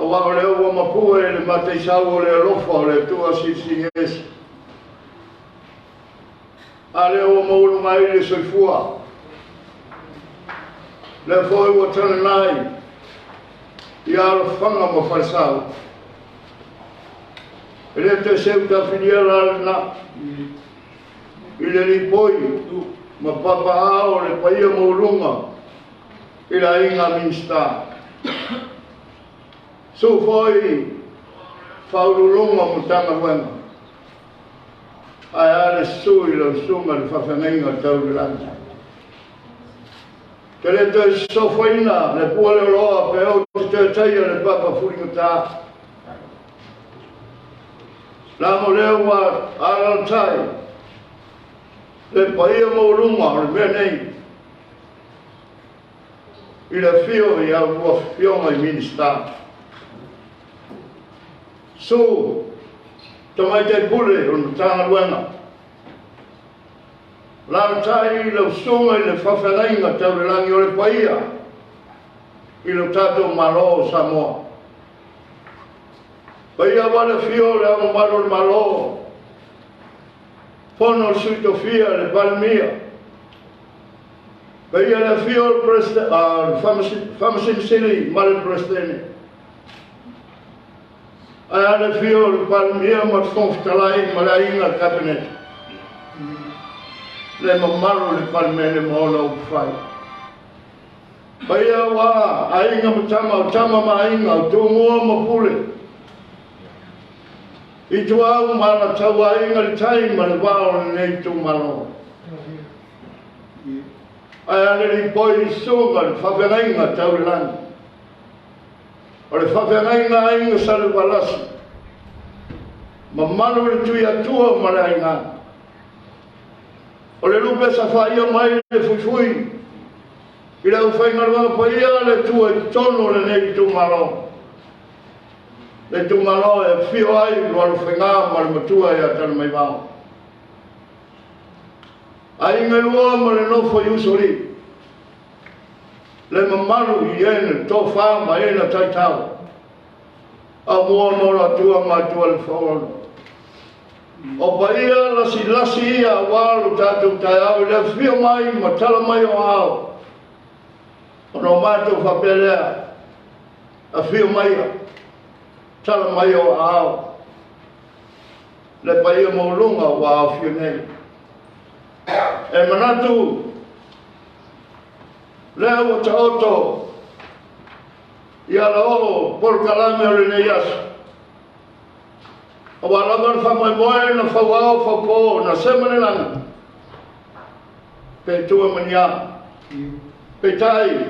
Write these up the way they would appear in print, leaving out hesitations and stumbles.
Auā o lea ua mapue i le mataisau o le alofa o le Atua Silisili Ese. A lea ua maualuga ai le soifua. Lea foi ua talanai i alofaga ma falesau. E le toe seu tafilia la lena i le lipoi ma papaao o le paia maualuga i le aiga Minisita. Susu foi Faauluuluga o Matagaluega, ae a le susu i lau susuga i le faafeagaiga tau i le lagi. Te le toe sofoina le pua leoloa pe ou te toe taia le papa fuligata. Leaga o lea ua alalatai le paia maualuga o le mea nei i le afio i a oulua afioga i Minisita. Susu Tamaitai Pule o le Matagaluega, Alaalatai lau susuga i le faafeagaiga tau le lagi o le paia i lo tatou Malo o Samoa. Paia aua le afio o le Ao Mamalu o le Malo, Fono o le Sui Tofia, le Palemia, paia le afio o le Faamasino Sili ma le Peresetene, ae a le afio o le Palemia ma le Fofoga Fetalai ma le aiga Kapeneta, le mamalu o le Palemene ma ona upufai. Paia aua aiga ma tama, o tama ma aiga, o Tumua ma Pule, Ituau ma Alataua, Aiga i le Tai ma le Vaa o lenei itumalo. Ae a le lipoi i susuga i le faafeagaiga tau le lagi. O le faafeagaiga Aiga Salevalasi, mamalu i le Tuiatua ma le aiga. O le lupe sa faia mai le fuifui i le aufaigaluega paia a le Atua i totonu o lenei itumalo. Le itumalo e afio ai Lualofaiga ma le matua ia Talamaivao. Aiga e lua ma le nofo i Usoalii. Le mamalu i e na tofa ma e na taitau. Aumua ma Olatua ma Atua le Faualo. O paia lasilasi ia aua lo tatou taeao i le afio mai ma tala mai o aao. Ona o matou faapea lea, afio maia, tala mai o aao. Le paia maualuga ua aofia nei. E manatu lea ua taoto i alaoo polokalame o lenei aso. Aua lava le faamoemoe na fauao faupo na sema le lagi pe tua ma ni a. Peitai,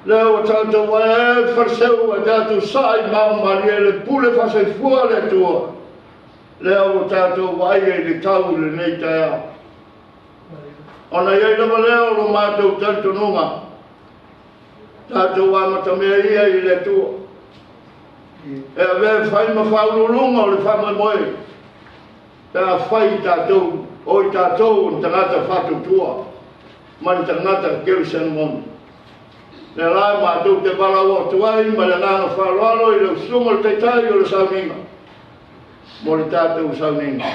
lea ua tatou ae e faleseu a tatou saa i mao malie le pule faasoifua a le Atua, lea ua tatou vaaia i le tau i lenei taeao. Ona i ai lava lea o lo matou talitonuga, tatou amatamea ia i le Atua. E avea e fai ma faauluuluga o le faamoemoe, pe a fai i tatou, o i tatou o ni tagata faatuatua ma ni tagata kerisiano moni. Lea la e matou te valaau atu ai ma le agaga faaaloalo i lau susuga i le Taitai o le sauniga mo le tatou sauniga.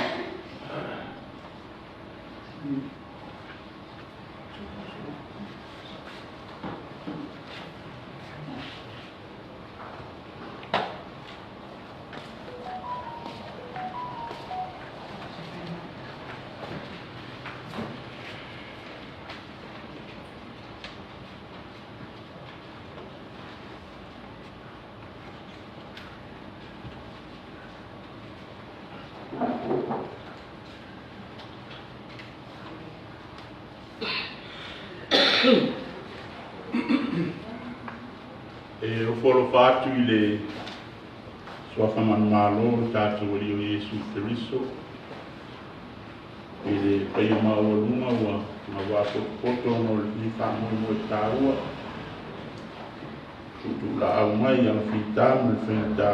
E ofo alofa atu i le suafa manumalo o le tatou Alii o Iesu Keriso i le paia maualuga ua gaua potopoto ona o lenei faamoemoe taua tuutuulaau mai i alafita ma le faigata.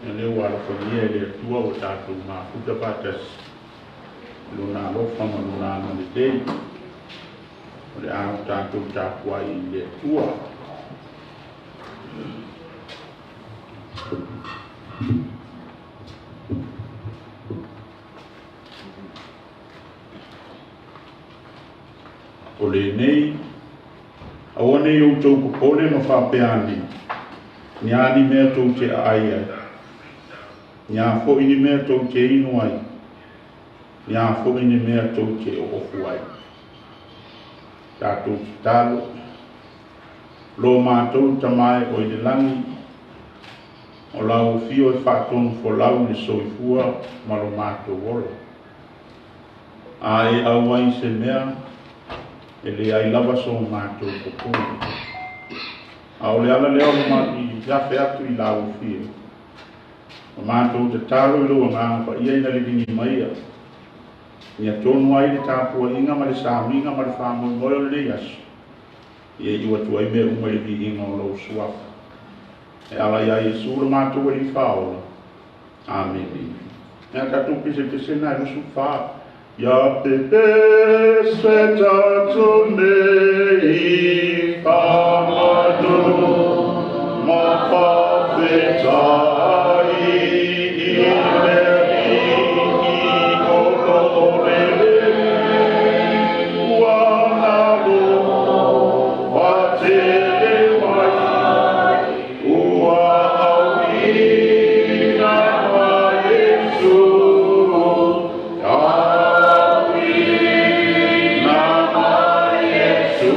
Ia lea ua alofagia e le Atua ua tatou mafuta faatasi i Lona alofa ma Lona agalelei. O le a o tatou tapuai i le Atua. O lenei, aua ne i outou popole ma faapea ane, Ni a ni mea tou te aai ai? Ni a foi ni mea tou te inu ai? Ni a foi ni mea tou te oofu ai? Tatou tatalo, Lo matou Tama e o i le lagi, o lau afio e faatonufolau i le soifua ma lo matou ola. A e auai i se mea, e leai lava so matou popole. A o le ala lea o le afe atu i lau afio, ma matou tatalo i lou Agaga Paia ina liligi maia, ia tonu ai le tapuaiga ma le sauniga ma le faamoemoe o lenei aso, ia iu atu ai mea uma i le viiga o lou Suafa. E ala iā Iesu lo matou Alii Faaola. Amene. Ia tatou pesepese na e 24. Ia pepese tatou nei faamanu ma faafetai i le Alii o lo lele ua alofa tele mai, ua auina ma Iesu, auina ma Iesu,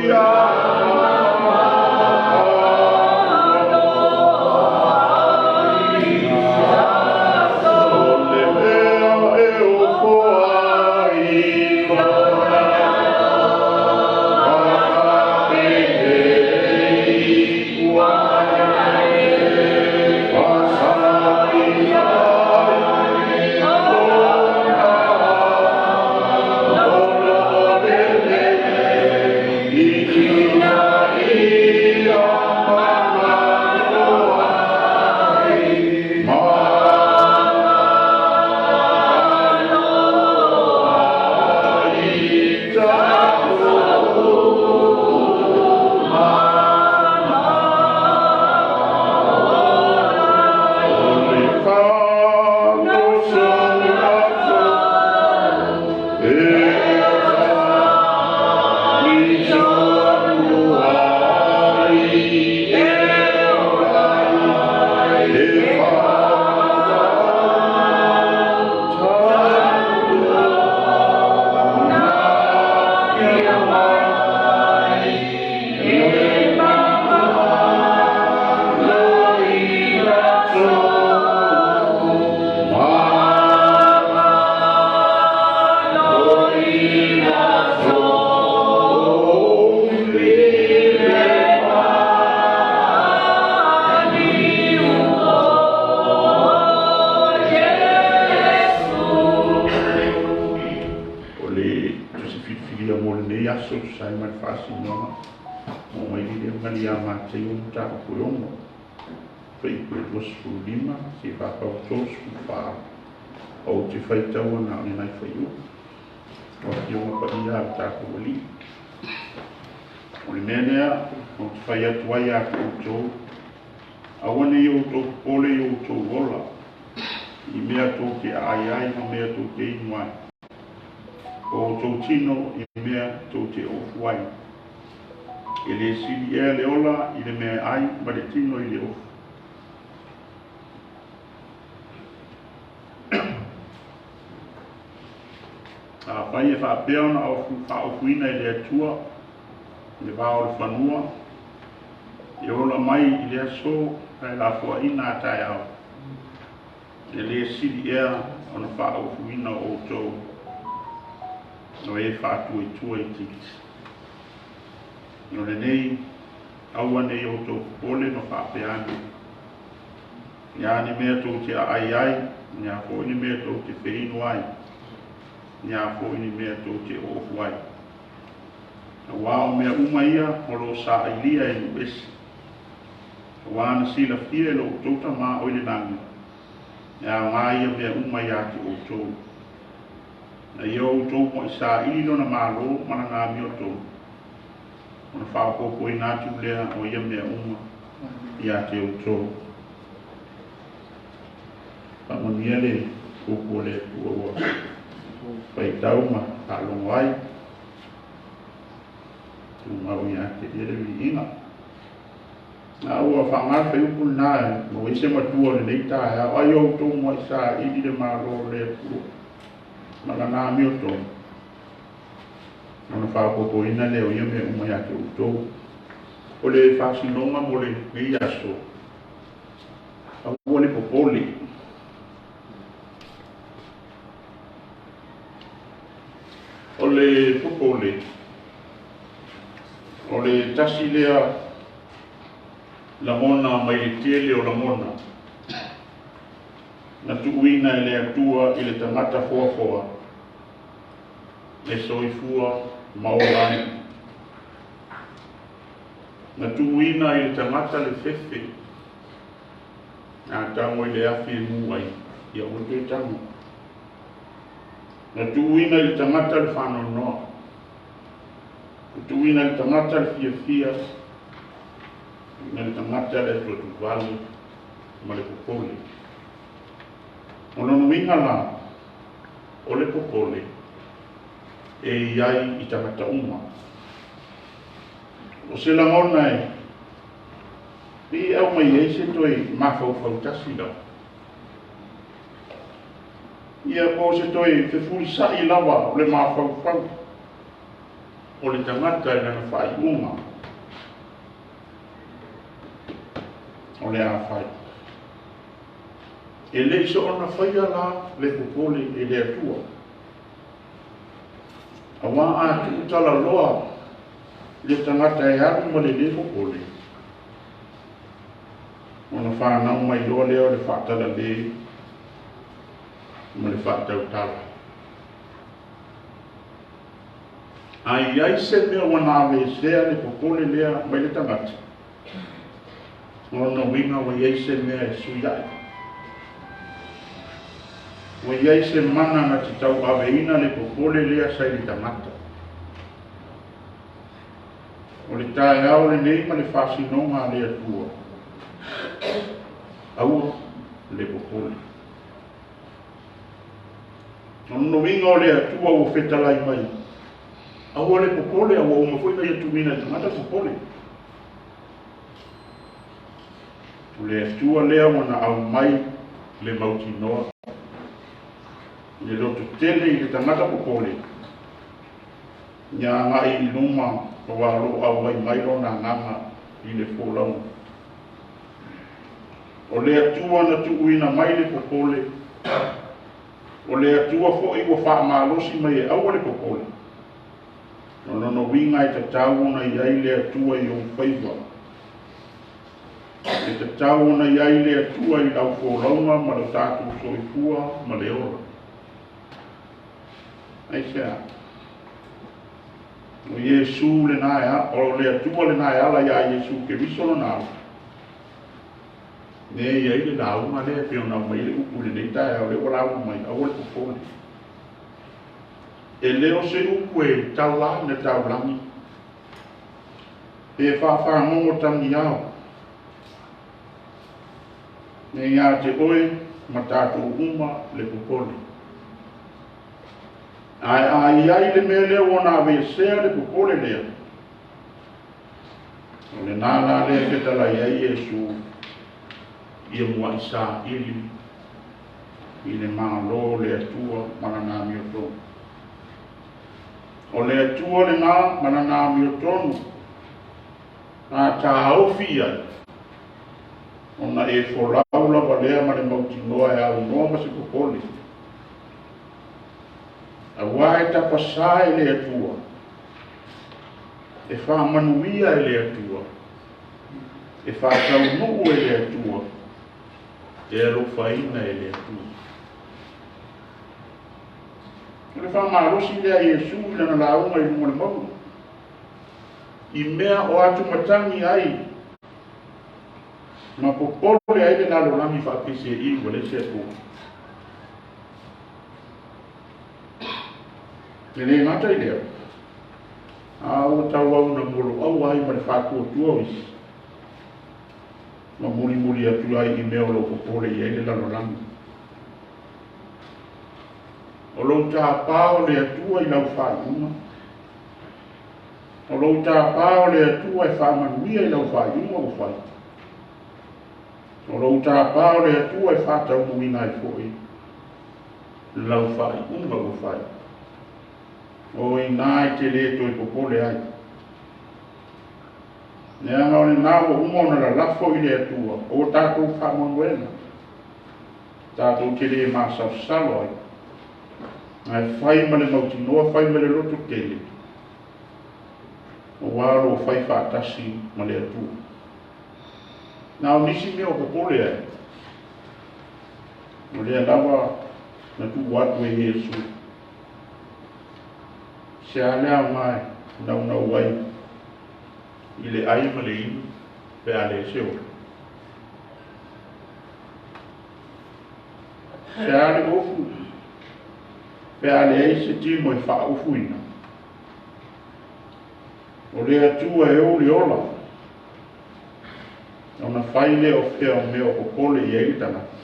ia o le mea e ofo ai lona O le tusi filifilia mo lenei aso e tusa ai ma le faasinoga ua mai le Eugali ia Mateo mataupu e 6, fuaiupu e 25 seia faapau 34. Ou te faitaua na o ni nai fuaiupu o Afioga Paia a le tatou Alii. O le mea lea ou te fai atu ai ia te outou, aua ne i outou popole i outou ola, i mea tou te aai ai ma mea tou te inu ai, o outou tino i mea tou te ofu ai. E le sili ea le ola i le mea e ai ma le tino i le ofu. Afai e faapea ona faaofuina e le Atua le vao o le fanua, e ola mai i le aso ae lafoaiina a taeao, e le sili ea ona faaofuina o outou o e faatuatua itiiti. O lenei, aua ne i outou popole ma faapea ane, Ni a ni mea tou te aai ai, ni a foi ni mea tou te feinu ai, ni a foi ni mea tou te oofu ai. Auā o mea uma ia o lo o saailia e nuu ese. Auā na silafia e lo outou Tama o i le lagi, e aoga ia mea uma iā te outou. Na ia outou muaʻi saili lona Malo ma lana amiotonu, ona faaopoopoina atu lea o ia mea uma. Ia te outou. Faamanuia le upu o le Atua ua faitau ma faalogo ai. Tumau ia te Ia le viiga. A ua faaaoga le fuaiupu lena e maua ai se matua o lenei taeao. Ai outou muai saili le Malo o le Atua ma lana amiotonu, ona faaopoopoina lea o ia mea uma ia te outou. O le faasinoga mo lenei aso, aua le popole. O le popole, o le tasi lea lagona mai le tele o lagona na tuuina e le Atua i le tagata foafoa e soifua ma ola ai. Na tuuina i le tagata le fefe, a tago i le afi e mu ai, ia aua le toe tago. Na tuuina i le tagata le faanoanoa, na tuuina i le tagata le fiafia, tuuina i le tagata le atuatuvale ma le popole. O lona uiga la, o le popole e i ai i tagata uma. O se lagona e pei e aumai ai se toe mafaufau tasi lava, ia po o se toe fefulisai lava o le mafaufau o le tagata i lana faaiuga o le a fai. E le i soona faia la le popole e le Atua. Aua a tuutalaloa le tagata e alu ma le lē popole, ona fanau mai loa lea o le faatalale ma le faatautala. A i ai se mea ua na aveesea le popole lea mai le tagata, o lona uiga ua i ai se mea e sui ai. Ua i ai se mana na te tauaveina le popole lea sa i le tagata. O le taeao lenei ma le faasinoga a le Atua, aua le popole. O lona uiga o le Atua ua fetalai mai, aua le popole, a ua uma foi ona ia tuuina i le tagata le popole. O le Atua lea ua na aumai le mautinoa i le lototele i le tagata popole, ia agai i luma aua o lo o auai mai lona agaga i le folauga. O le Atua na tuuina mai le popole, o le Atua foi ua faamalosi mai e aua le popole. O lona uiga e tatau ona i ai le Atua i ou faiva. E tatau ona i ai le Atua i lau folauga ma lo tatou soifua ma le ola. Aisea? O Iesu lena e a, o le Atua lena e ala iā Iesu Keriso lona alo. Lea e i ai le lauga lea e pei ona aumai ai le upu i lenei taeao, lea ua lauga mai, aua le popole. E le o se upu e tala i le taulagi, pe faafagogo tagiao, e ia te oe ma tatou uma le popole. Ae a i ai le mea lea ua na aveesea le popole lea, o lena la lea e fetalai ai Iesu, ia muai saili i le Malo o le Atua ma lana amiotonu. O le Atua lena ma lana amiotonu a taofi i ai, ona e folau lava lea ma le mautinoa e aunoa ma se popole. Aua e tapasā e le Atua, e faamanuia e le Atua, e faataunuu e le Atua, e alofaina e le Atua. O le faamalosi lea a Iesu i lana lauga i luga o le mauga, i mea o atumatagi ai ma popole ai le lalolagi faapeseii ua leai se Atua. E le gata i lea, a ua tauau ina moloaua ai ma le faatuatua o isi. Ma mulimuli atu ai i mea o lo o popole i ai le lalolagi. O lou tapa o le Atua i lau faaiuga. O lou tapa o le Atua e faamanuia i lau faaiuga ua fai. O lou tapa o le Atua e faataunuuina ai foi lau faaiuga ua fai. O i ina e te le toe popole ai. Leaga o lena ua uma ona lalafo i le Atua o tatou faamoemoega, tatou te le masalosalo ai, ae fai ma le mautinoa, fai ma le loto tele, aua o lo o fai faatasi ma le Atua. Na o nisi mea o popole ai, o lea lava na tuu atu e Iesu. Se a le aoga e naunau ai i le ai ma le inu pe a leai se ola? Se a le ofu pe a leai se tino e faaofuina? O le Atua e ou le ola, ona fai lea o fea o mea o popole i ai le tagata.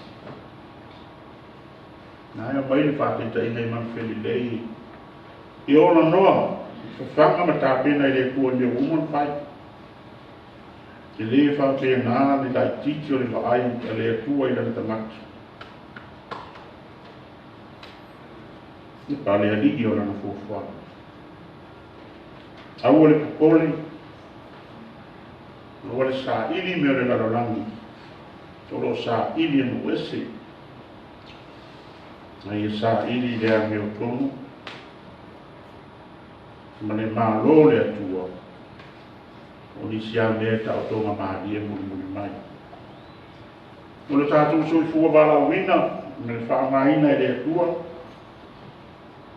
Na e aumai le faataitaiga i Manufelelei i ola noa, fafaga ma tapena i le Atua i mea ua uma ona fai. E le faapena le laitiiti o le vaai a le Atua i lana tagata. E pale alii o lana fuafuaga. Aua le popole, aua le saili mea o le lalolagi, o lo o saili e nuu ese. A ia saili i le amiotonu ma le Malo o le Atua, o nisi lava mea e taotoga malie mulimuli mai. O le tatou soifua valaauina ma le faaaogaina e le Atua,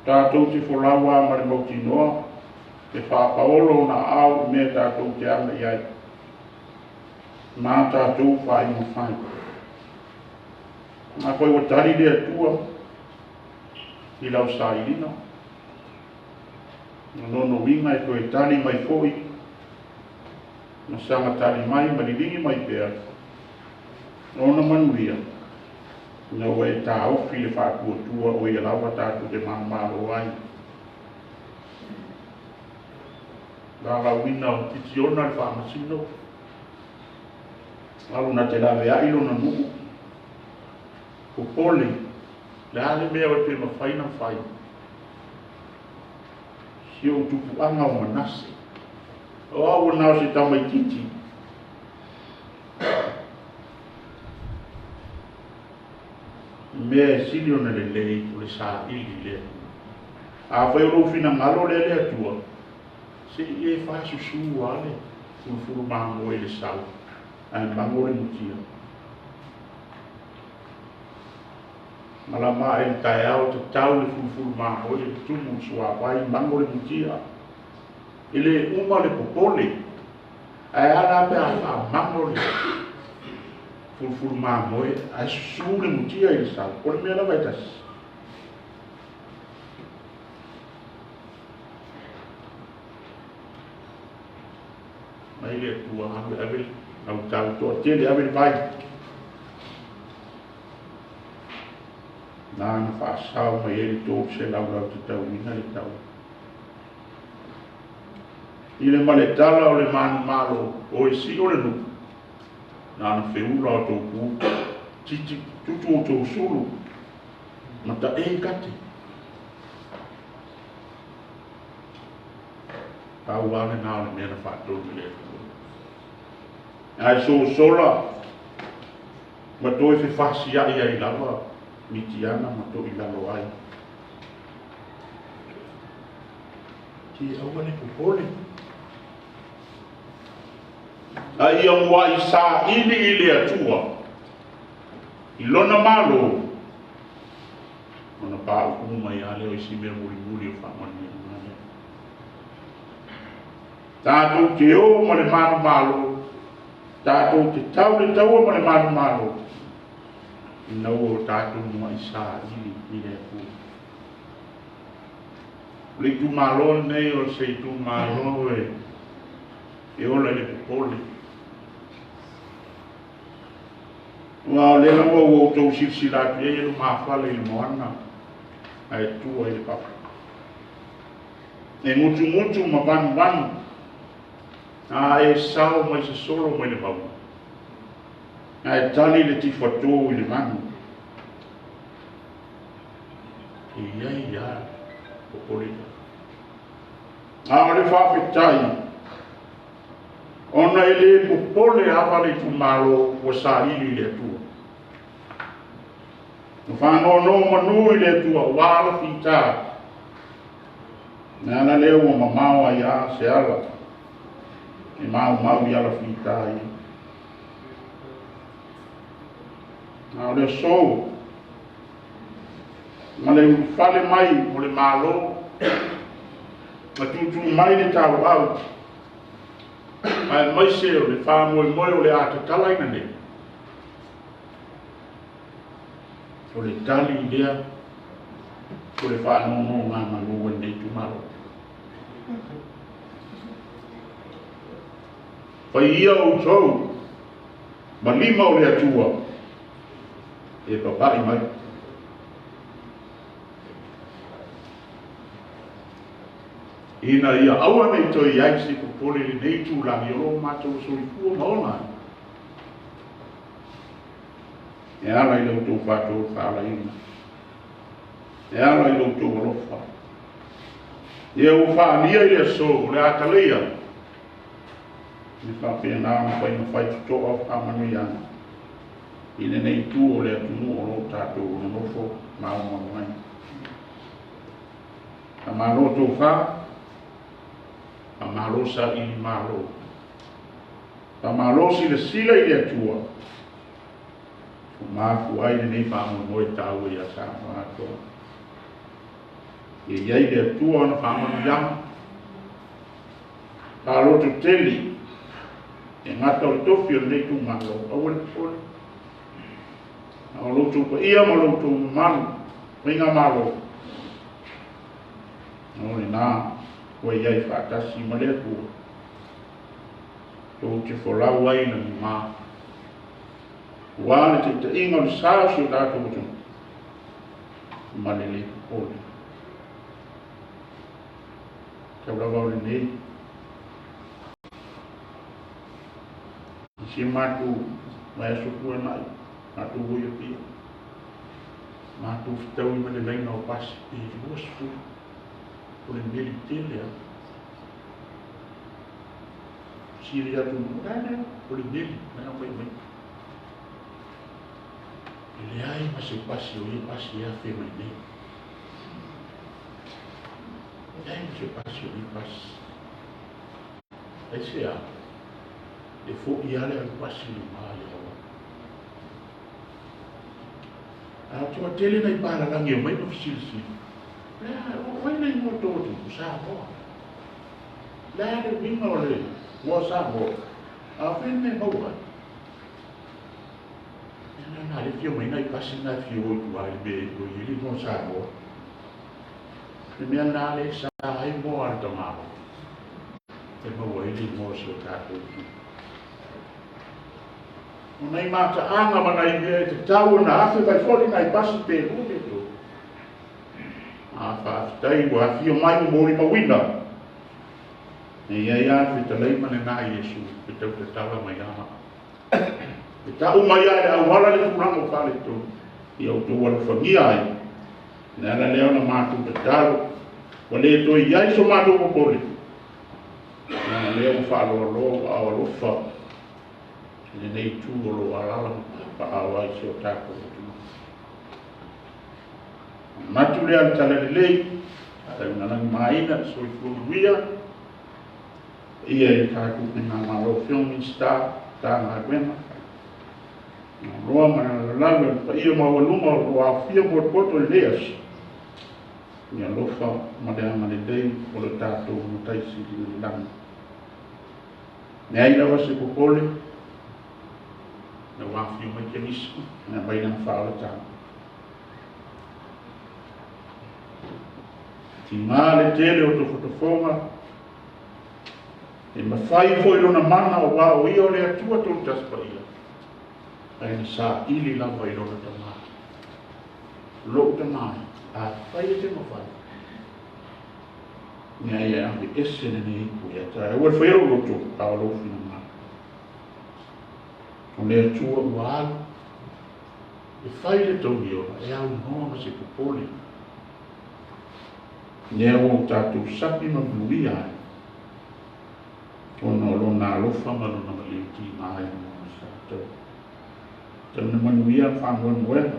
tatou te folau lava ma le mautinoa e faapaolo ona aao i mea tatou te aga i ai ma tatou faaiuga fai. Afai ua tali le Atua i lau sailiga, o lona uiga e toe tali mai foi ma saga tali mai ma liligi mai pea ona manuia, ina ua e taofi le faatuatua o ia lava tatou te manumalo ai. Valaauina o Kitiona le faamasino, alu na te laveai lona nuu, popole, le a le mea o pe mafai ona fai. Si ou tupuaga o Manase, o au ua na o se tamaitiiti. Mea e sili ona lelei o le saili i le Atua. Afai o lou finagalo lea le Atua, se i e fasusu lava le fulufulu mamoe i le sau, ae mago le mutia. Malama ae i le taeao, tatau le fulufulu mamoe, tumu i le suavai, mago le mutia. E le uma le popole, ae a la pe a faamago le fulufulu mamoe ae susu le mutia i le sau, o le mea lava e tasi. Mai le Atua, ave ave au tau toatele, ave le vai. Na na faasao mai ai le 300 lau te tauina le tau. I le maletala o le manumalo o e sio le nuu, na na feula o tou pu, titi tutu o tou sulu, ma ta e kate. Pau lava lena o le mea na faatonu i le Atua. Ae sosola ma toe fefasiai ai lava Mitiana ma toilalo ai. Te aua le popole. A ia muai saili i le Atua i lona Malo, ona pauu mai lava lea o isi mea mulimuli o faamanuiaga lea. Tatou te o ma le manumalo, tatou te tau le taua ma le manumalo, ina ua o tatou muai saili i le Atua. O le itumalo lenei o se itumalo e ola i le popole. Aua o lea lava ua outou silasila atu i ai e lumafale i le moana ae tua i le papa. E gutugutu ma vanuvanu, a e sao mai sosolo mai le mauga, ae tali le tifato i le vanu. E i ai lava le popolega. A o le faafetai, ona e le popole ava le itumalo ua saili i le Atua. Ua faanonomanu i le Atua ua ala fita. Le ala lea ua mamao ai lava se ala e maumau i ala fita ia. A o le aso, ma le ulufale mai o le Malo, ma tuutuu mai le tauau, aemaise o le faamoemoe o le a tatalaina nei, o le tali lea o le faanonogamanu a lenei itumalo. Fai ia outou ma lima o le Atua e papai mai. Ina ia aua ne i toe i ai se popole i lenei itulagi o lo matou soifua ma ola ai, e ala i la outou faatofalaiga, e ala i lo outou alofa. Ia ua faaalia i le aso o le a taleia, e faapena ona fai ma fai totoa o faamanuiaga i lenei itu o le atunuu o lo o tatou nonofo maumau ai. Faamalo tofa, faamalo saili malo, faamalo silasila i le Atua, ua mafua ai lenei faamoemoe taua ia Samoa atoa. Ia i ai le Atua ona faamanuiaga, faalototele, e gata o le tofi o lenei itumalo, aua le popole. A o lo outou paia ma lo outou mamalu, faigamalo, o lena ua i ai faatasi ma le Atua, tou te folau ai i lagima, aua le taitaiga o le sa o si o tatou atunuu, ma le lē popole. Tau lava o lenei, i si matou vaiaso tuanai, matou o i Apia, matou fetaui ma le laina o pasi pe 20, o le meli tele lava. Fesili atu, o le a lea? O le meli, na aumai mai. E leai ma se pasi o ia pasi e afe mai nei. E leai ma se pasi o ia pasi. Aisea? E foi lava le aupasi i luma ia Hawaii. A o toatele nai palalagi e omai ma fesilisili, le a, o ai le igoa o tou atunuu? Samoa. Le a le uiga o le igoa Samoa? A o fea le mea e maua ai? Ia na na le fia omai nai pasi na e fia o i tua i le mea e o i ai le igoa Samoa. Le mea lena lea e sa ai moa a le tamaloa e maua ai le igoa o si o tatou atunuu. O nai mataaga ma nai mea e tatau ona afe mai foi nai pasi pe lua pe tolu. A faafetai ua afio mai ma molimauina. E i ai lava le fetalai ma lena Iesu e tau tatala mai lava. E tau mai lava i le auala le tulaga o faaletonu, ia outou alofagia ai. O le ala lea o la matou tatalo, ua le toe i ai so matou popole, leaga o lea ua faaloaloa ua ao alofa i lenei itu o lo o alaala ma papaaao ai si o tatou atunuu. Manatu lea le Talalelei, tauina lagi maina le soifua manuia, ia i le tatou faigamalo, Afioga Minisita, Matagaluega, loa ma le lalolagi o le paia maualuga o lo o aofia potopoto i lenei aso, ia alofa ma le agalelei o le tatou Matai Sili i le lagi. Leai lava se popole, na ua afio mai Keriso, na aumai lana faaolataga. Tiga le tele o tofotofoga, e mafai foi lona mana aua o ia o le Atua tolu tasi paia. Ae na saili lava i lona tama. Lou tama e, afai e te mafai, ina ia ave ese lenei ipu ia te au. Aua le faia lou loto, a o lou finagalo. O le Atua ua alu e fai le tauliola e aunoa ma se popole. Lea ua o tatou sapi ma manuia ai, ona o Lona alofa ma Lona maliu tiga i luga o tatou. Tau ina manuia le faamoemoega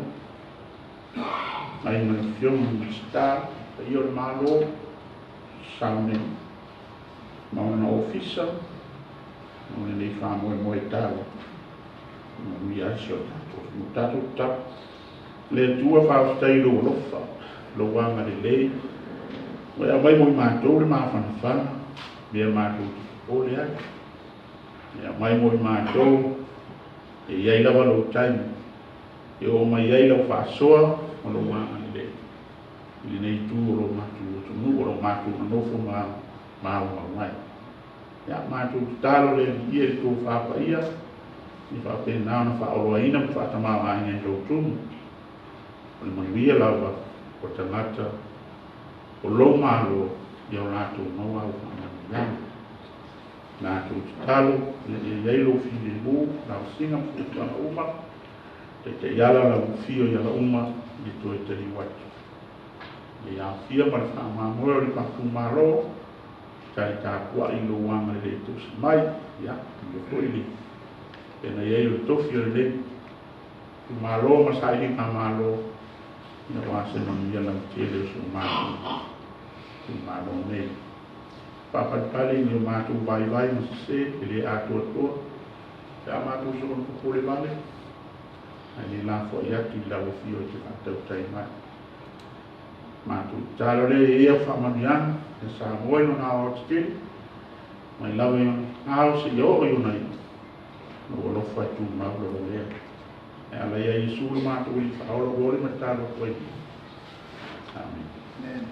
ai ma le Afioga i le Minisita, le paia o le Malo, sau nei ma ona ofisa, mo lenei faamoemoe taua, e manuia ai si o tatou atunuu. Tatou tatalo. Le Atua, faafetai i lou alofa, lou agalelei, ua e aumai mo i matou le mafanafana, mea matou te popole ai. E aumai mo i matou, e i ai lava lou taimi, e oo mai ai lau faasoa ma lou agalelei i lenei itu o lo matou atunuu, o lo matou nonofo ma maumau ai. Ia, matou tatalo le Alii e le tofa paia, ia faapena ona faaoloaina ma faatamaoaiga i lou tumu. O le manuia lava o tagata o lou Malo ia o latou maua au faamanuiaga. Matou tatalo ina ia i ai lou filemu, lavasiga ma fuafuaga uma, taitaiala lau afio i ala uma i le toe taliu atu. Ia aofia ma le faamoemoe o le tatou Malo, tali tapuai i lou agalelei tausi mai, ia, ia foi le pena i ai o le tofi o lenei itumalo ma sailiga Malo, ia aua se manuia lautele o si o matou itumalo nei. Faapalepale i ni o matou vaivai ma sese e le atoatoa, pe a matou soona popole vale, ae le lafoai atu i lau afio e te faatautai mai. Matou tatalo lea e i ai au faamanuiaga ia Samoa i lona aoaotetele, mai lava i ona ao seia oo i ona iu, lou alofa e tumau lava lea. E ala ia Iesu lo matou Alii Faaola ua ole ma tatalo atu ai. Amene. Amen.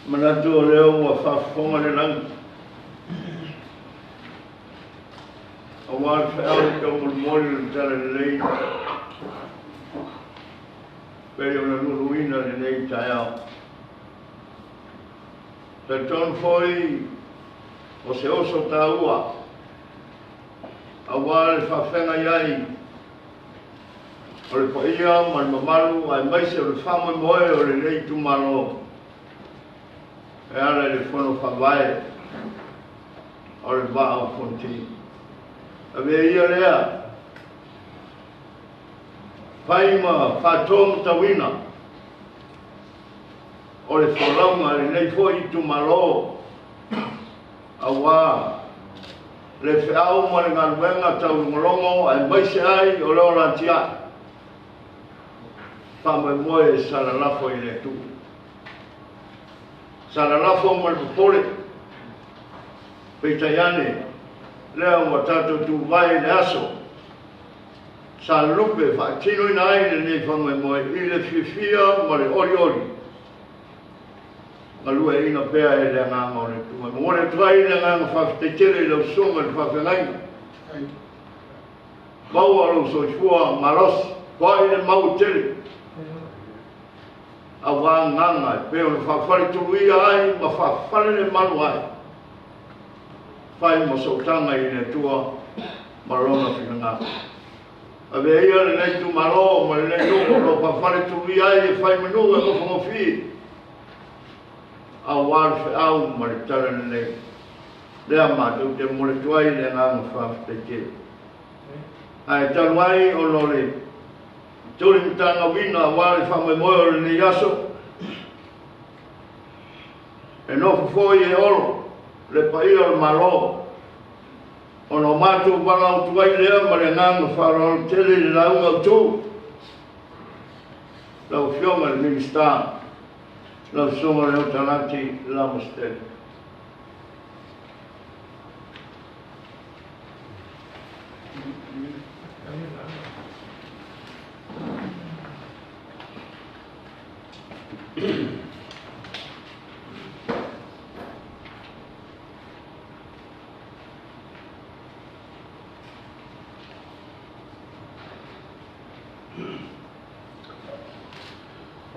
Manatu o lea ua faafofoga le lagi aua le feau taumolimoli o le Talalelei pei ona luluina lenei taeao. Talitonu foi o se oso taua aua le faafeagai ai o le paia ma le mamalu aemaise o le faamoemoe o lenei itumalo e ala i le Fono Faavae o le Vaa o Fonoti. Avea ia lea fai ma faatomatauina o le folauga a lenei foi itumalo aua le feau ma le galuega taulogologo aemaise ai o le ola atiae faamoemoe e salalafo i le Atua. Salalafo ma le popole, peitai ane lea ua tatou tuvae i le aso sa lupe faatinoina ai lenei faamoemoe i le fiafia ma le olioli galueaiina pea e le Agaga o le Atua. E momoli atu ai le agaga faafetai tele i lau susuga i le faafeagaiga. Maua lou soifua malosi, foai le mau tele aua agaga e pei ona faafaletuluia ai ma faafalelemalu ai, fai ma sootaga i le Atua ma Lona finagalo. Avea ia lenei itumalo ma lenei nuu o lo o faafaletuluia ai e fai ma nuu e gofagofie aua le feau ma le talalelei. Lea matou te momoli atu ai le agaga faafetai tele. Ae talu ai ona o le tulimatagauina aua le faamoemoe o lenei aso, e nofo foi e olo le paia o le Malo, ona o matou valaautu ai lea ma le agaga faaaloalo tele i le lauga autu, lau Afioga i le Minisita, lau Susuga Leota Lati Lamositele.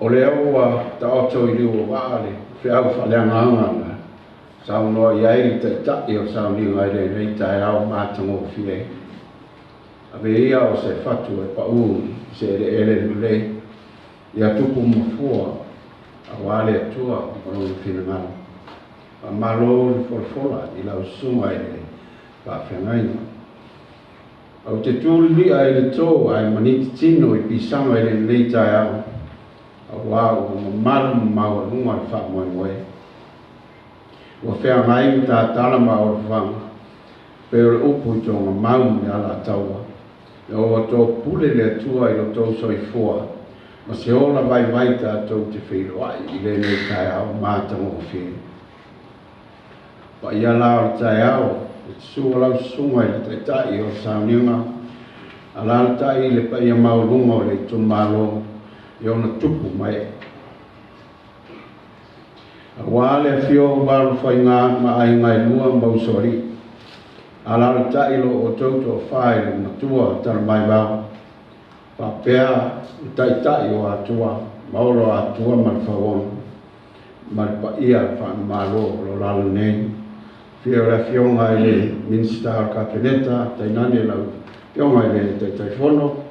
O lea ua taoto i liu o vaa le feau faaleagaga na saunoa i ai le Taitai o sauniga i lenei taeao matagofie. Ave ia o se fatu e pau i se eleele lelei ia tupu mafua aua le Atua ma lona finagalo. Faamalo le folafola i lau susuga i le faafeagaiga. Ou te tu lilia i le tō ae maniti tino i pisaga i lenei taeao, auā ua mamalu ma maualuga le faamoemoe. Ua feagai ma tatala ma olofaga, pei o le upu i Togamau ma le Alataua, ina ua topule le Atua i lo tou soifua ma se ola vaivai tatou te feiloai i lenei taeao matagofie. Paia la o le taeao, i te susu o lau susuga i le Taitai o le sauniga, alaalatai i le paia maualuga o le itumalo i ona tupu ma ee. Aua le afio o Alofaiga ma aiga e lua ma usoalii, alaalatai lo outou toafa i le matua Talamaivao, faapea le Taitai o Atua ma Olo Atua ma le Fauono, ma le paia faamalo o lo lalo nei. Afio le Afioga i le Minisita o le Kapeneta, tainane lau Afioga i le Taitaifono,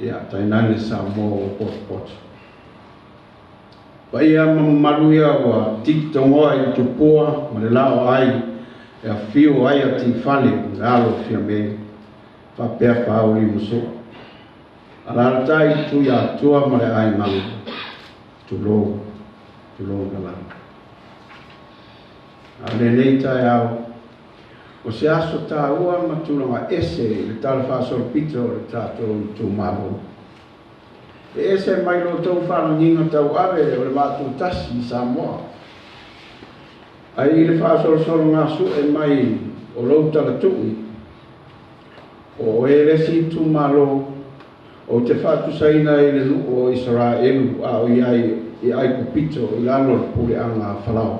ia tainane Samoa ua potopoto. Paia ma mamalu ia ua titogoa i le tupua ma le lao ai e afio ai a tifale le alo o Fiame, faapea Pauli ma Sua. Alaalatai Tuiatua ma le aiga, tulou, tulou na lava. A o lenei taeao, o se aso taua ma tulaga ese i le tala faasolopito o le tatou itumalo. E ese mai lo tou faalagiga tauave o le vaatutasi i Samoa, ai i le faasolosologasue mai o lou talatui, o oe le isi itumalo ou te faatusaina i le nuu o Isaraelu a o i ai i Aikupito i lalo o le puleaga a Farao.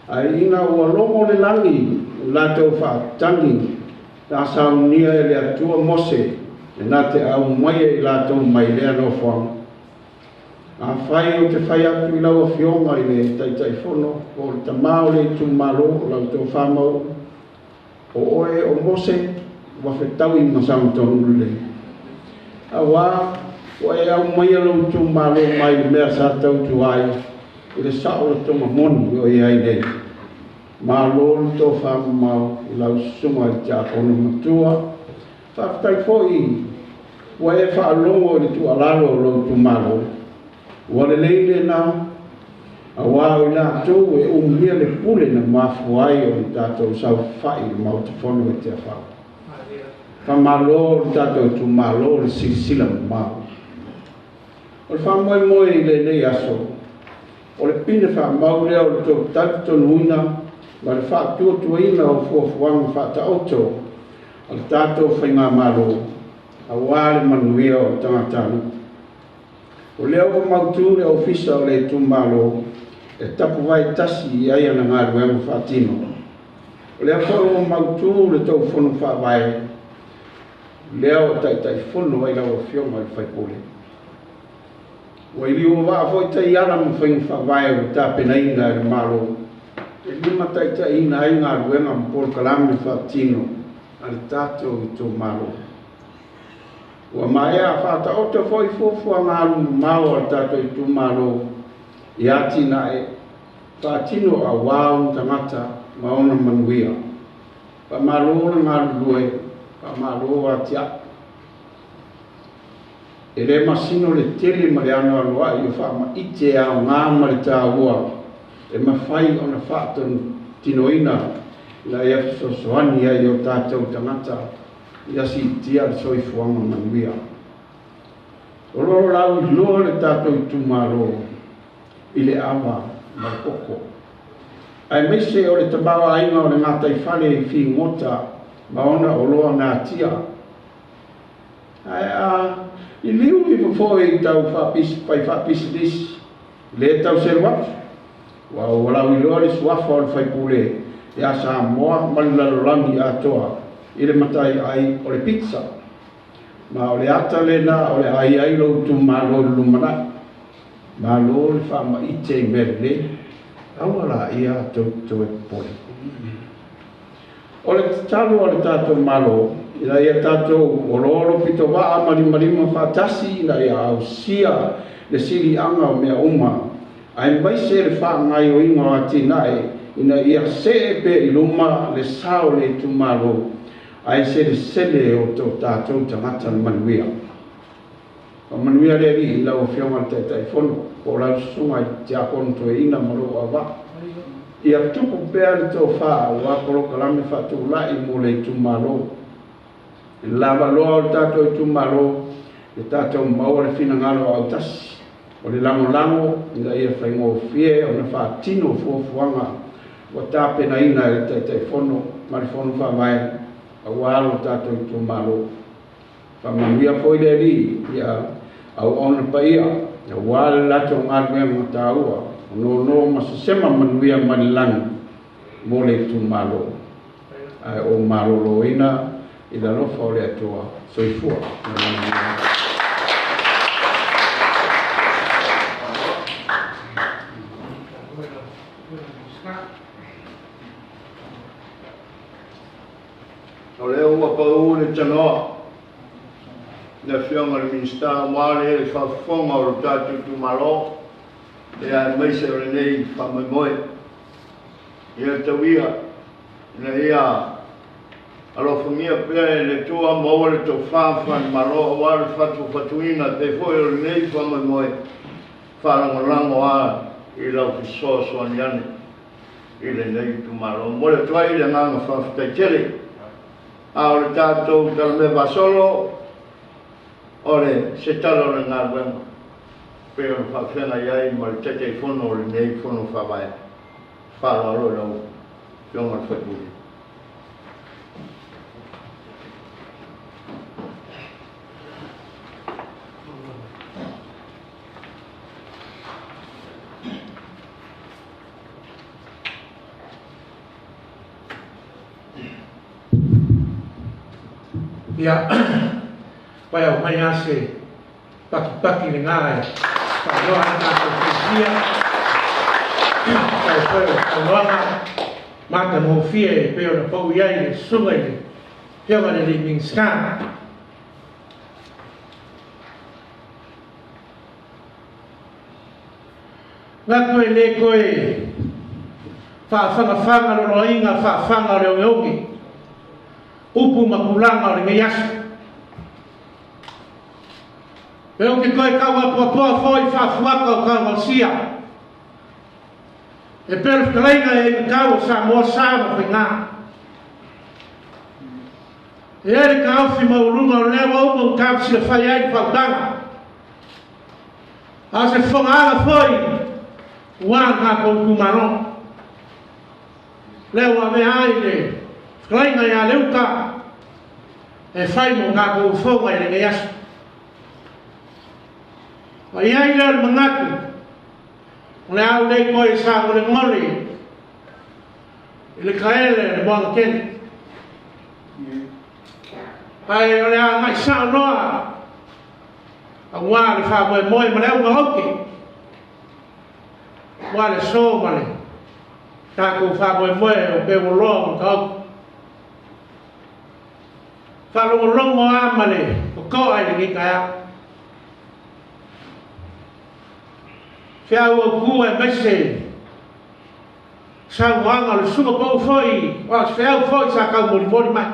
Ae ina ua logo le lagi i latou faatagi na saunia e le Atua Mose e na te aumaia i latou mai lea nofoaga. Afai ou te fai atu i lau Afioga i le Taitaifono po o le tama o le itumalo o lau tofa Mauu, o oe o Mose ua fetaui ma sagatonu lelei. Auā ua e aumaia lou itumalo mai le mea sa tautu ai i le saolotoga moni o i ai nei. Malo le tofa mamao i lau susuga i le Tiakono Matua. Faafetai foi ua e faalogo i le tuualalo o lou itumalo. Ua lelei lena, auā o i latou e umia le pule na mafua ai ona tatou saofafai i le Maota Fono i Tiafau. Faamalo le tatou itumalo le silasila mamao. O le faamoemoe i lenei aso, o le pine faamau lea o le tou talitonuina ma le faatuatuaina o fuafuaga faataoto a le tatou faigamalo aua le manuia o le tagatanuu. O lea ua mautu le ofisa o le itumalo e tapuvae tasi i ai ana galuega faatino. O lea foi ua mautu le tou fono faavae, lea ua taitaifono ai lau Afioga i le Faipule. Ua i liu o vaa foi taiala ma faiga faavae ua tapenaina e le Malo e limataitaiina ai galuega ma polokalame faatino a le tatou itumalo. Ua maea faataoto foi fuafuaga alumamao a le tatou itumalo i atinae faatino auā ona tagata ma ona manuia. Faamalo le galulue, faamalo atiae. E le masino le tele ma le anoanoai o faamaite e aoga ma le taua e mafai ona faatinoina ina ia fesoasoani ai i o tatou tagata ia siitia le soifuaga manuia. O lo o lauiloa le tatou itumalo i le ava ma le koko, aemaise o le tamaoaiga o le gataifale i figota ma ona oloa natia. Ae a liliu ifo foi i tau fai faapisinisi, lē tau selu atu, ua ua lauiloa le suafa o le faipule ia Samoa ma le lalolagi atoa i le mataiai o le pizza. Ma o le ata lena o le a i ai lou itumalo i le lumanai. Malo le faamaite i mea lelei, aua laia tou toe popole. O le tatalo a le tatou Malo, ina ia tatou oloolo pitovaa ma limalima faatasi ina ia ausia le siliaga o mea uma, aemaise le faagaoioiga o atinae ina ia see pea i luma le sa o le itumalo, ae selesele o tatou tagata le manuia. Faamanuia le Alii i lau Afioga i le Taitaifono, po o lau susuga i le Tiakono Toeaina ma lou auvaa. Ia tupu pea le tofa aua polokalame faatulai mo le itumalo. I le lavaloa o le tatou itumalo, ia tatou maua le finagalo autasi, o le lagolago ina ia faigofie ona faatino fuafuaga ua tapenaina e le Taitaifono ma le Fono Faavae aua lo tatou itumalo. Faamanuia foi le Alii i auauna paia aua le latou galuega taua o nono ma sesema manuia mai le lagi mo le itumalo. Ae ou maloloina i le alofa o le Atua. Soifua ma ia manuia. O lea ua pau le tanoa le Afioga i le Minisita aua le faafofoga o le tatou itumalo, ia aemaise o lenei faamoemoe. Ia tauia ina ia alofagia pea e le Atua maua le tofa faale-Malo aua le fatufatuina e pei foi o lenei faamoemoe faalagolago lava i lau fesoasoani ane i lenei itumalo. Momoli atu ai le agaga faafetai tele. A o le tatou talamea faasolo, o le se tala o le galuega pei ona faafeagai ai ma le Taitaifono o lenei Fono Faavae. Faaaloalo i lau Afioga i le sui usufono. Ia, pai au mai lava se pakipaki lena e faailoa ai tatou fiafia e tusa ai foi o le saunoaga matagofie e pei ona pau i ai le susuga i le Afioga i le alii Minisita. Manatu e le toe faafagafaga loloaiga faafaga o le ogeoge, upu ma tulaga o lenei aso. Pe ou te toe tau apoapoa foi i faafuata o Taogasia, e pei o le fetalaiga e aigatau o Samoa sa ma faiga. E i ai le taofi maualuga o lea ua uma ona tausia fai ai le fautaga. A o se fofogaaga foi ua lo tatou itumalo. Lea ua avea ai le fetalaiga ia Leuta e fai mo tatou fofoga i lenei aso. Ona i ai lea o le manatu, o le a ou le toe sagolegole i le taele o le moana tele. Ae o le a agai sao loa aua le faamoemoe ma le auga oute, aua le aso ma le tatou faamoemoe o pe ua loa ma taoto. Faalogologo lava ma le totoa i lenei taeao. Feau autu aemaise saunoaga o le susuga pau foi, o se feau foi sa taumolimoli mai.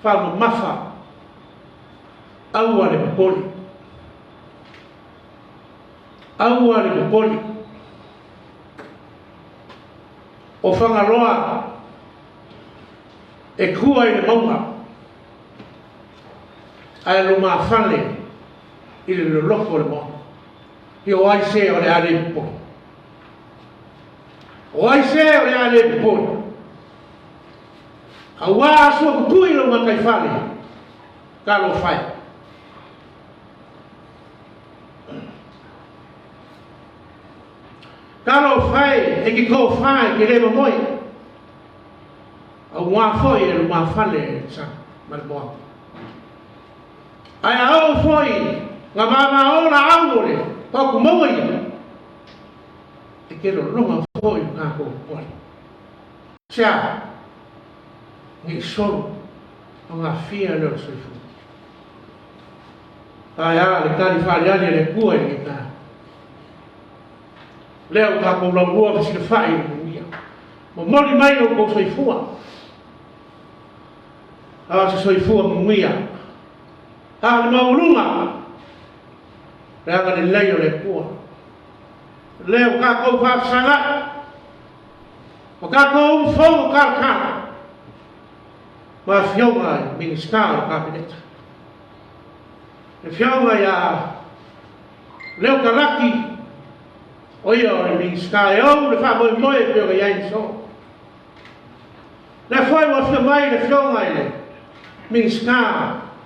Faamamafa, aua le popole. Aua le popole. O Fagaloa e tua i le mauga, ae lumafale i le loloto o le moana. Ia o ai se o le a le popole? O ai se o le a le popole? Auā a sua pupui lou gataifale, talofa e. Talofa e, e ke tofa e te le momoe, auā foi e lumafale e le sami ma le moana. Ae a oo foi nga vavao laau o le paopu maua ia, e te lologa foi o tatou koale. Se a? Nei solo o gafia lea o le soifua. Ae a le tali faaliali a le Atua i lenei taeao. Lea ua tatou laulua fesilafai i le manuia. Momoli mai lo outou soifua. A o se soifua manuia. A o le maualuga, le agalelei o le Atua. Lea ua tatou faafesagai. O tatou umu fou o Talatala ma afioga i Minisita o le Kapeneta. Le afioga ia Leo Talaki, o ia o le Minisita e ou le faamoemoe e pei ona i ai le soo. Lea foi ua afio mai le afioga i le Minisita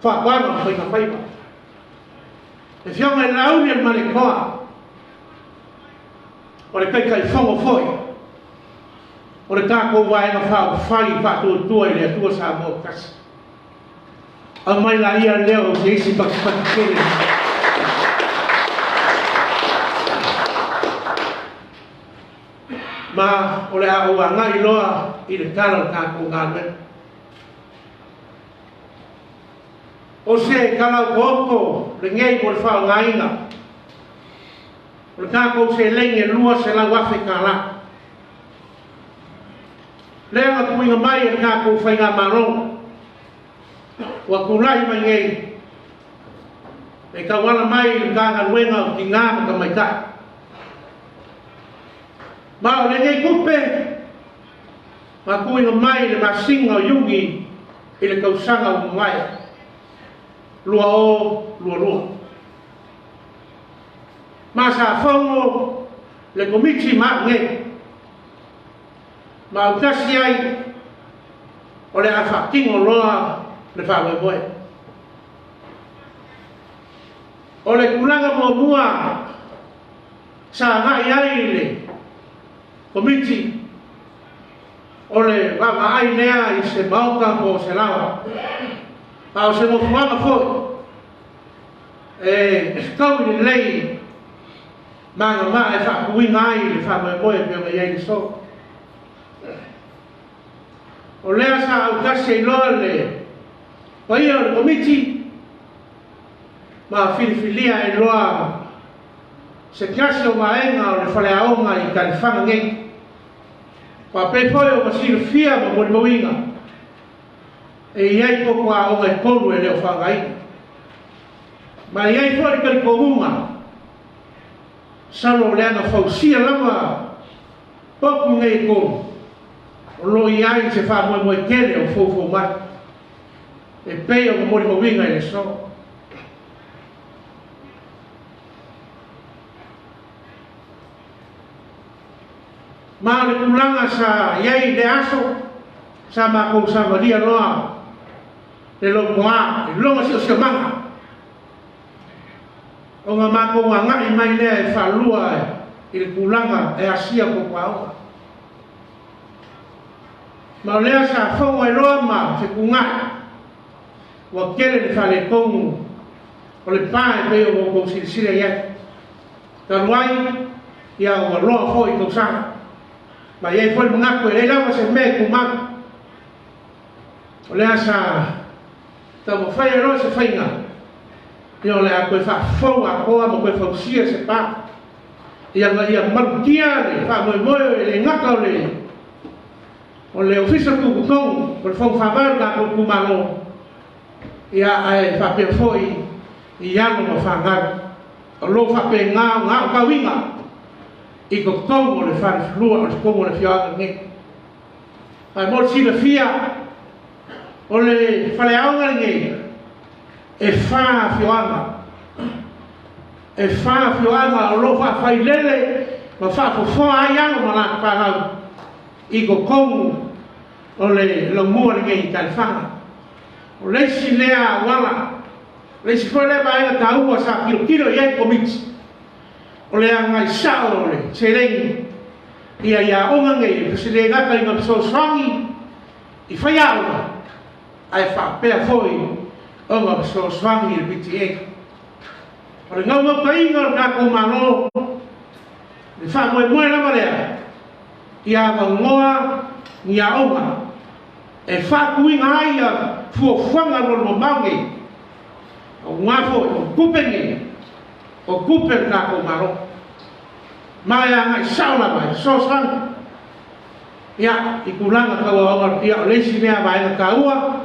Faatoaga ma Faiga Faiva. Le afioga i le Laauli o le Malietoa, o le Taitaifono foi o le tatou Vaega Faaupufai Faatuatua i le Atua Samoa Tasi. Aumai laia lea o se isi patupatu tele. Ma o le a ou agai loa i le tala o le tatou galuega. O se talaotooko lenei mo le faaaogaina o le tatou seleni e $200,000. Lea na tuuina mai e le tatou Faigamalo ua tulai mai nei e tauala mai i le Matagaluega o Tinā ma Tamaitai. Ma o lenei tupe na tuuina mai i le masina o Iuni i le tausaga ua mavae 2022. Ma sa fono le Komiti ma au nei, ma autasi ai o le a faatino loa le faamoemoe. O le tulaga muamua sa agai ai le Komiti o le vaavaai lea i se maota po o se laoa, a o se nofoaga foi e fetaui lelei ma agavaa e faatuina ai le faamoemoe e pei ona i ai le so. O lea sa autasi ai loa le paia o le Komiti ma filifilia ai loa se tasi o vaega o le faleaoga i Talifaga nei. Faapea foi ona silafia ma molimauina e i ai potu aoga e tolu e le o faaaogaina. Ma e i ai foi le talitonuga, masalo o le ana fausia lava potu nei e tolu, o lo o i ai se faamoemoe tele o foufou mai, e pei ona molimauina i le aso. Ma o le tulaga sa i ai i lea aso, sa matou savalia loa le lotoa i lona siosiomaga, ona matou agai mai lea e faalua i le tulaga e asia potu aoga. Ma o lea sa fono ai loa ma fetuunai, ua tele le faaletonu o le pa e pei ona outou silasila i ai. Talu ai, ia ua loa foi i tausaga. Ma e i ai foi le manatu e leai lava se mea e tumau. O lea sa taumafai ai loa se faiga, ia o le a toe faafou atoa ma toe fausia se pa, ia na ia malutia le faamoemoe e le gata o le o le Ofisa Tutotonu o le Fono Faavae o le tatou itumalo, ia ae faapea foi i alo ma fanau. O lo o faapena ona aotauina i totonu o le falefilua o totonu o le afioaga lenei. Ae mo le silafia, o le faleaoga lenei, e fa afioaga. E fa afioaga o lo o faafailele ma faafofoa ai alo ma latou fanau i totonu. O le laumua lenei i Talifaga. O le isi lea auala, o le isi foi lea vaega taua sa tilotilo i ai le Komiti, o le agai sao o le seleni ia i aoga nei, e le gata ina fesoasoani i faiaoga, ae faapea foi ona fesoasoani i le PTA. O le naunautaiga o le tatou Malo, le faamoemoe lava lea, ia avanoa ni aoga e faatuina ai fuafuaga alualumamao nei, aua foi o tupe nei, o tupe a le tatou Malo, ma e agai sao lava e fesoasoani ia i tulaga tau aoga. Ia o le isi lea vaega taua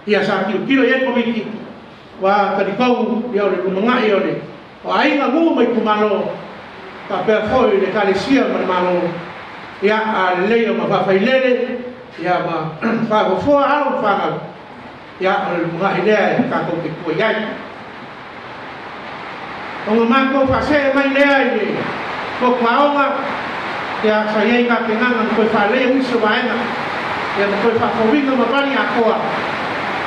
ia sa tilotilo i ai le Komiti, ua talitonu ia o le lumanai o le o aiga, nuu ma itumalo, faapea foi le Ekalesia ma le Malo, ia a lelei ona faafailele ia ma faafofoa alo ma fanau, ia o le lumanai lea e tatou te tua i ai. Ona matou faasee mai lea i le potuaoga, ia sa i ai tapenaga na toe faaleleia nisi o vaega, ia ma toe faafouina ma vali atoa,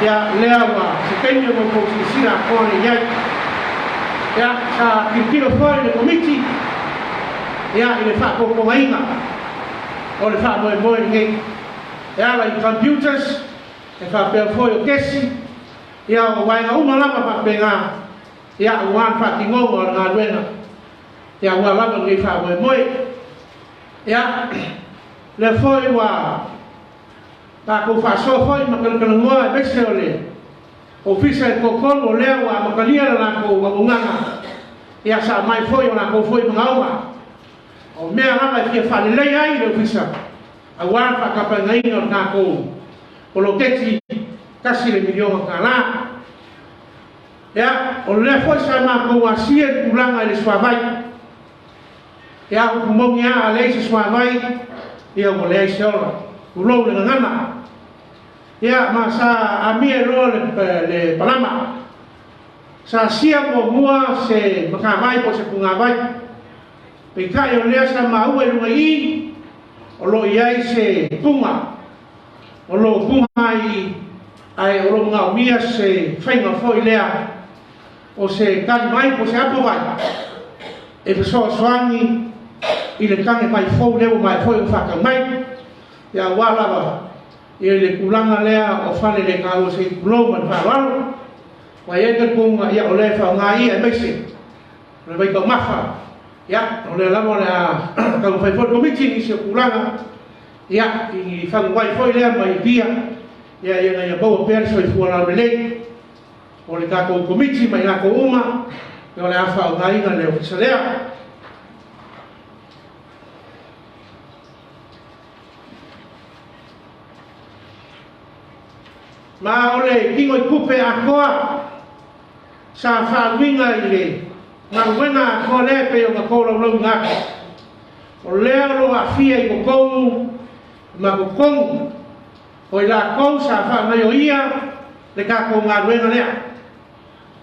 ia lea ua se taimi ona outou silasila atoa lea i ai. Ia sa tilotilo foi le Komiti ia i le faatotogaina o le faamoemoe lenei e ala i computers, e faapea foi o kesi, ia o vaega uma lava faapena, ia aua le faatinoga o le galuega, ia aua lava lenei faamoemoe. Ia lea foi ua tatou faasoa foi ma talatalanoa aemaise o le Ofisa e toatolu o lea ua amatalia le latou auaunaga, ia sa aumai foi o latou foi manaoga, o mea lava e fia faalelei ai le Ofisa aua le faatapaegaina o le tatou poloketi $1 miliona. Ia, o lea foi sa matou asia i le tulaga i le suavai. Ia, upu moni lava, a leai se suavai, ia ua leai se ola. Tulou le gagana. Ia, ma sa amia ai loa le, le palama. Sa asia muamua se matavai po o se punavai. Peitai o lea sa maua i luga i i, o lo o i ai se punga, o lo o punga ai i, ae o lo o manaomia se faiga foi lea o se tali mai po o se apovai e fesoasoani i le tane mai fou lea ua maea foi ona faatau mai, ia aua lava i le tulaga lea o fale le taua se i tulou ma le faaaloalo. Ua i ai le talitonuga, ia o lea e faaaoga i aemaise o le vaitaumafa, ia o lea lava o le a taumafai foi le Komiti i nisi o tulaga, ia i ni faguai foi lea mai Apia, ia ina ia maua pea le soifua laulelei o le tatou Komiti ma i latou uma, ia o le a faaaogaina le Ofisa lea. Ma o le tinoitupe atoa sa faauiga i le galuega atoa lea e pei ona tolaulauina atu, o lea o lo o aafia i totonu ma totonu o i latou sa faagaioia le tatou galuega lea.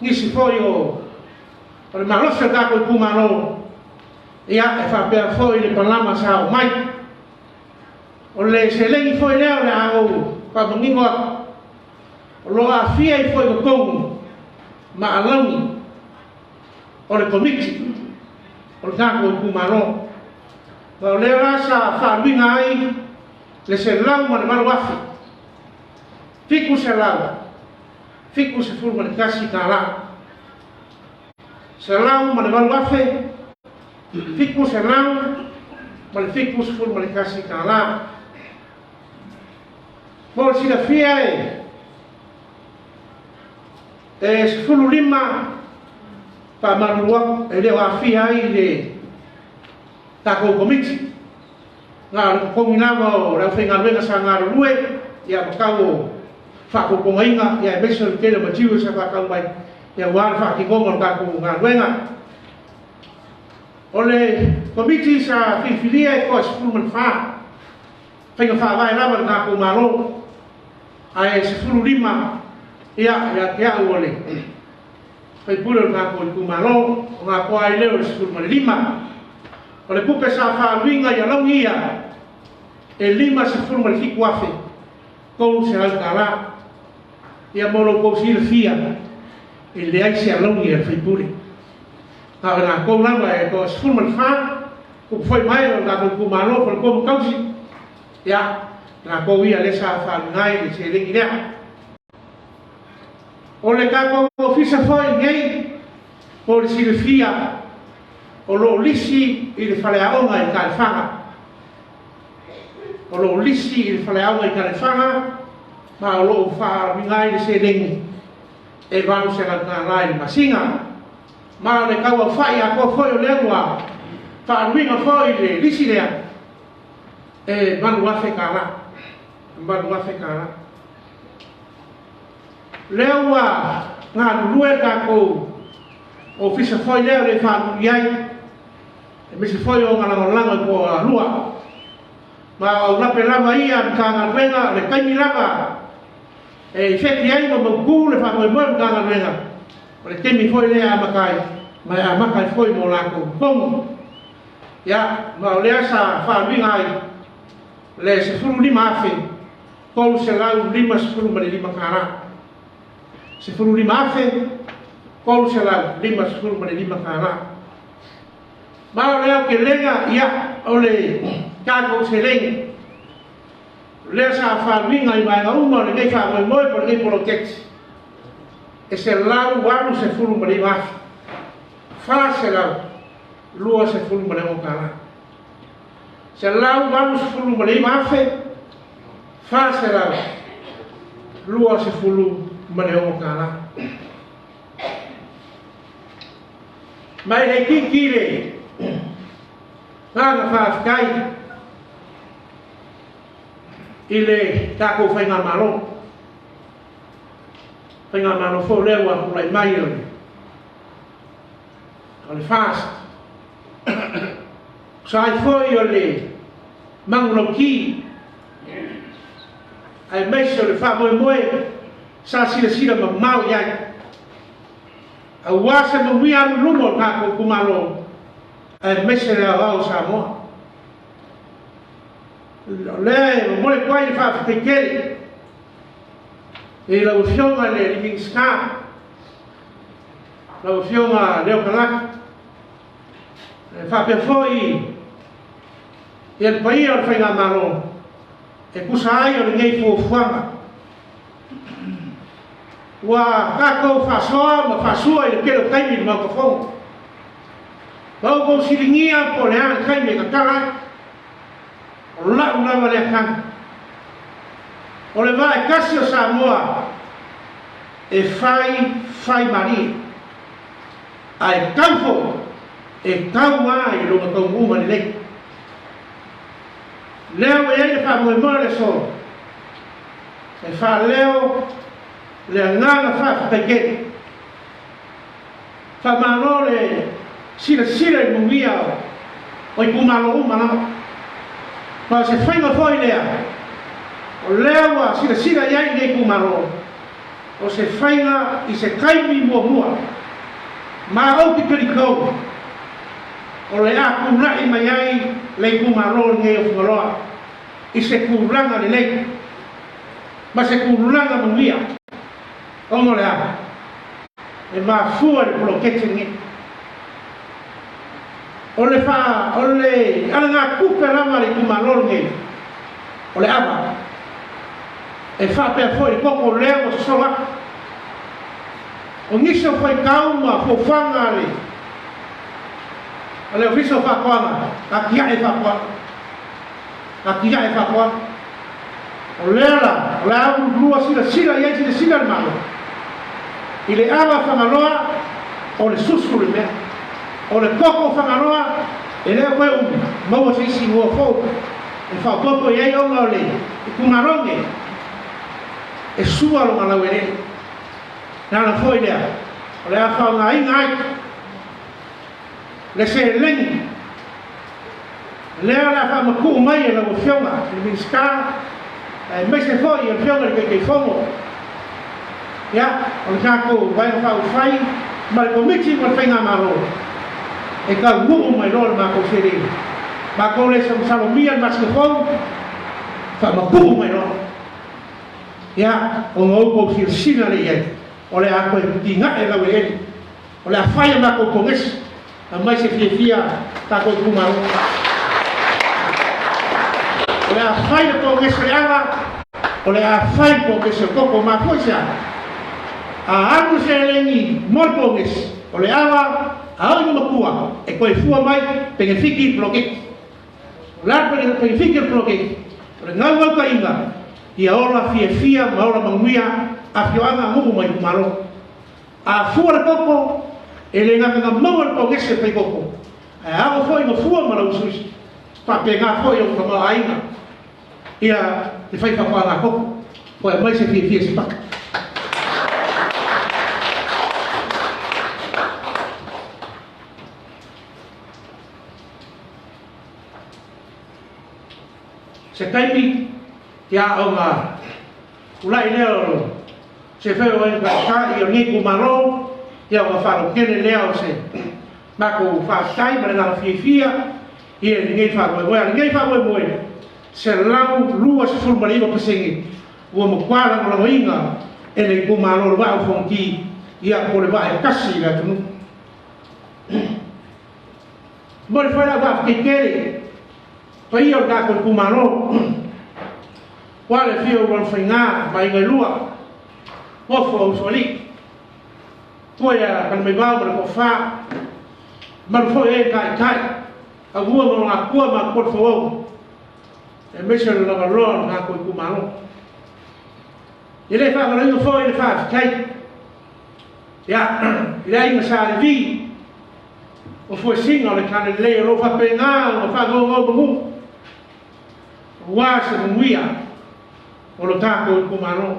Nisi foi o le malosi o le tatou itumalo, ia e faapea foi le palama sa oo mai. O le seleni foi lea o le a ou faamanino atu, o lo o aafia ai foi i totonu ma alauni o le Komiti o le tatou itumalo. Ma o lea la sa faaluina ai le $108,000, $771. $108,000, $771. Mo le silafia e e 15 faamalulu atu e le o aafia ai le tatou Komiti. Na o le totogi lava o le aufaigaluega sa galulue, ia ma tau o faatoutogaina, ia aemaise o le tele o materials sa faatau mai, ia aua le faatinoga o le tatou galuega. O le Komiti sa filifilia e toa 14, faiga faavae lava le tatou Malo, ae 15 ia ia te au o le faipule o le tatou itumalo, ona atoa ai lea o le 15. O le tupe sa faaaluina i alauni ia e $57,000. $300. Ia mo lo outou silafia, e leai se alauni a le sui usufono. Na o i latou lava e toa 14, tupu foi mai o le tatou itumalo, faletua ma tausi, ia, latou ia lea sa faaaluina ai le seleni lea. O le tatou ofisa foi nei, mo le silafia, o lo o lisi i le faleaoga i Taelefaga. O lo o lisi i le faleaoga i Taelefaga, ma o lo o faaaluina ai le seleni e $800 i le masina. Ma o le tauaofai atoa foi o lea ua faaaluina foi le lisi lea, e $8,000. $8,000. Lea ua galulue le tatou ofisa foi lea o le faanuu i ai, aemaise foi o ona lagolago e toalua. Ma o aulape lava ia a Matagaluega, o le taimi lava e ifeti ai ma mautu le faamoemoe o Matagaluega, o le taimi foi lea e amata ai, ma e amata ai foi mo latou totogi. Ia, ma o lea sa faaaluina ai le $15,355. $15,355. Ma o le aotelega, ia, o le tatou seleni, lea sa faaaluina i vaega uma o lenei faamoemoe po o lenei poloketi, e $189,426. $189,426. Ma e le itiiti le agaga faafetai i le tatou faigamalo, faigamalo fou lea ua tulai mai o le FAST. Tusa ai foi o le manulauti aemaise o le faamoemoe sa silasila mamao i ai, aua se manuia alu i luma o le tatou itumalo aemaise le aoao o Samoa. O lea e momoli atu ai le faafetai tele i lau Afioga i le Minisita, lau Afioga Leo Kalaki, e faapea foi i le paia o le faigamalo e tusa ai o lenei fuafuaga. Ua tatou faasoa ma faasua i le tele o taimi i le Maota Fono. Ma outou siligia po o le a le taimi e tatala ai. O lau lava lea tala. O le vaa e tasi o Samoa e fai fai malie. Ae tau foi e tau lava i lona taunuuga lelei. Lea ua i ai le faamoemoe o le aso e faaleo le agaga faafetai tele. Faamalo le silasila i le manuia o itumalo uma lava. Ma o se faiga foi lea o lea ua silasila i ai lenei itumalo, o se faiga i se taimi muamua ma ou te talitonu o le a tulai mai ai le itumalo lenei o Fagaloa i se tulaga lelei ma se tulaga manuia ona o le a? E mafua i le poloketi lenei. O le fa, o le alagatupe lava a le itumalo lenei, o le ava. E faapea foi le koko lea ua sosolo atu. O nisi o faitau ma fuafuaga a le a le Ofisa o Faatoaga, atiae faatoaga. Atiae faatoaga. O lea la, o le a ululua silasila i ai silasila le Malo i le ava Fagaloa o le susu le mea. O le koko o Fagaloa e le o toe umi, maua se isi igoa fou e faaopoopo i ai ona o le itumalo lenei e sua lona laueleele. Le ala foi lea o le a faaaogaina ai le seleni lea o le a faamatuu mai e lau Afioga i le Minisita aemaise foi le Afioga i le Taitaifono, ia, o le tatou Vaega Faaupufai ma le Komiti ma le Faigamalo e taunuu mai loa le matou seleni. Matou le masalomia le masina fou, faamatuu mai loa. Ia, ona outou silasila lea i ai, o le a toe tigae laueleele, o le a fai a matou pogesi, aumai se fiafia tatou itumalo. O le a fai le pogesi o le ava, o le a fai le pogesi o le koko, mafua i se a? A alu le seleni mo le pogesi o le ava, a oo ina matua, e toe fua mai penefiti i le poloketi. O le a le penefiti o le poloketi? O le naunautaiga ia ola fiafia ma ola manuia afioaga, nuu ma itumalo. A fua le koko, e le gata na maua le pogese fai koko, ae ao foi na fua ma lau usuusu. Faapena foi lou tamaoaiga ia te fai faatoaga koko, toe aumai se fiafia se paka. Se taimi ia ona tulai lea o se fai o ai taitai o lenei itumalo, ia ona faalautele lea o se matou faafetai ma le agaga fiafia i lenei faamoemoe. A o lenei faamoemoe, 129% ua matua lagolagoina e le itumalo o le Vaa o Fonoti, ia po o le vaa e tasi i le atunuu. Momoli foi lau faafetai tele paia o le tatou itumalo, aua le afio o Ulualofaiga ma Aiga e Lua, Nofo a Usoalii, Tua ia Kalamaivao ma le Toafa, mamalu foi e taitai, Aumua ma lona Atua ma Atua le Fauau, aemaise o le lavaloa o le tatou itumalo. E le faagaloina foi le faafetai ia i le aiga Sa Levi, o fuesina o le Talalelei o lo o faapena ona faanonomanu aua se manuia o lo tatou itumalo.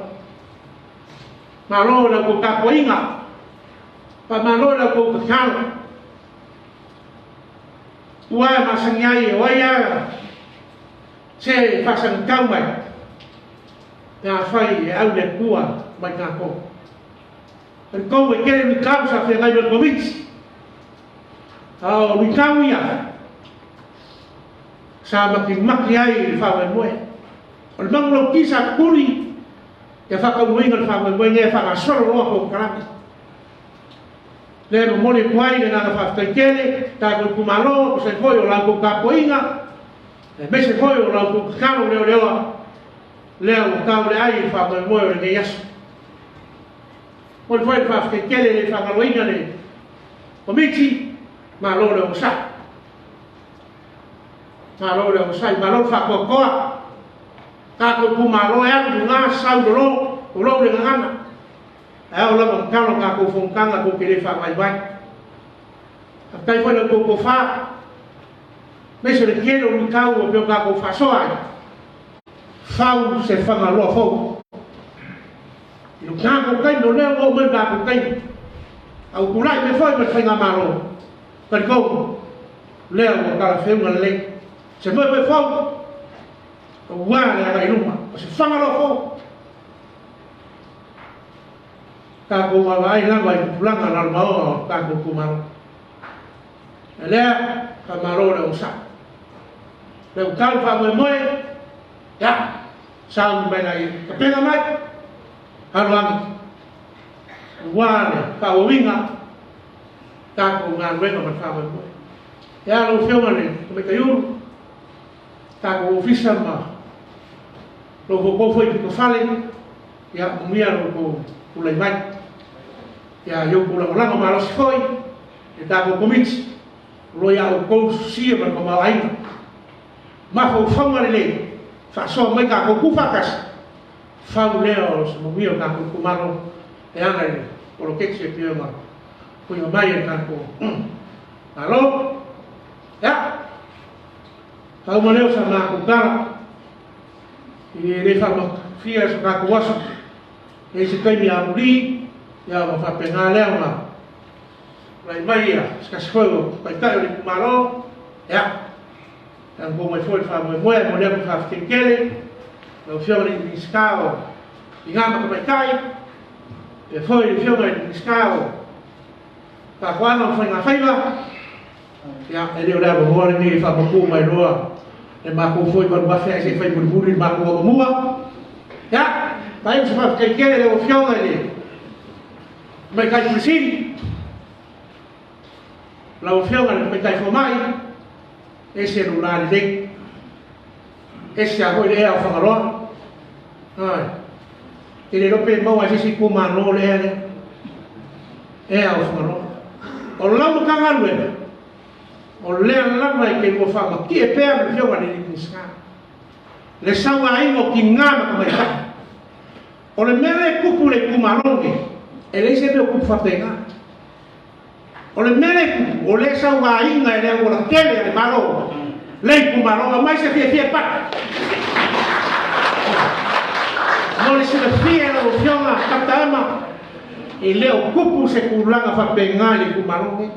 Malo i la outou tapuaiga, faamalo i la outou tatalo. Ua e masani ai o ai lava se faasagitau mai pe afai e au le Atua mai tatou. Talitonu e tele luitau sa feagai ma le Komiti, a o luitau ia sa matimati ai i le faamoemoe. O le manulauti sa tutuli ia faataunuuina le faamoemoe nei e faagasolo loa polokalame. Lea e momoli atu ai le agaga faafetai tele tatou itumalo, tusa ai foi o la outou tapuaiga, aemaise foi o la outou tatalo leoleoa lea ua tau le ai i le faamoemoe o lenei aso. Momoli foi le faafetai tele e le faagaloina le Komiti, malo le onosai. Malo le onosai, malo le faatoatoa. Tatou itumalo e alu i luga, sau i lalo, tulou le gagana. Ae ao lava ona talo tatou fonotaga tou te le faavaivai. Faafetai foi i la outou tofa, aemaise le tele o luitau ua pei ona tatou faasoa ai. Fau se Fagaloa fou. I lo tatou taimi, o lea ua oo mai le tatou taimi, a ua tulai mai foi ma le Faigamalo, talitonu, lea ua talafeuga lelei. Se moemoe fou, aua le agai i luma, o se Fagaloa fou. Tatou vaavaai lava i tupulaga lalovaoa o tatou itumalo. O lea, faamalo le onosai. Le utau faamoemoe, ia, sauni mai laia. Tapena mai, alo ane. Aua le faaauauina tatou galuega ma le faamoemoe. Ia, lau Afioga i le Tamaitai Ulu, tatou ofisa ma lo outou foi pitofale, ia, manuia lo outou tulai mai. Ia, ia outou lagolago malosi foi le tatou Komiti, o lo o ia outou susia ma le tamaoaiga. Mafaufauga lelei, faasoa mai tatou tu faatasi, fau lea o se manuia o tatou itumalo e ala i le poloketi e pei ona tuuina mai e le tatou Malo. Ia, faauma lea o sa matou tala, e le faamafia so tatou aso, e i ai se taimi amuli, ia ona faapena lea ona tulai mai ia se tasi foi o taitai o le itumalo, ia, e anapo mai foi le faamoemoe, e momoli atu le faafetai tele lau Afioga i le Minisita o Tina ma Tamaitai, faapea foi le Afioga i le Minisita o Faatoaga ma Faiga Faiva, ia, e le o le avanoa lenei e faamapua mai loa le matou foi 8,000 ae se i fai mulimuli le matou avamua. Ia, Faaiu se faafetai tele i lau Afioga i le Tamaitai Pule Sili, lau Afioga i le Tamaitai Fomai, ese lou lalelei, ese lava foi le ea o Fagaloa. Ioe. E le iloa pe maua e se isi itumalo le ea lea. Ea o Fagaloa. O lau Matagaluega, o lea lava e te lua faamatie pea ma le Afioga i le Minisita. Le sauaina o tina ma tamaitai. O le mea lea e tupu i le itumalo lenei, e leai se mea o tupu faapena. O le mea lea e tupu, o lea e sauaina e le aualatele a le Malo le itumalo, aumai se fiafia e pale. Mo le silafia e lau Afioga Dr. Emma, e le o tupu se tulaga faapena i le itumalo lenei.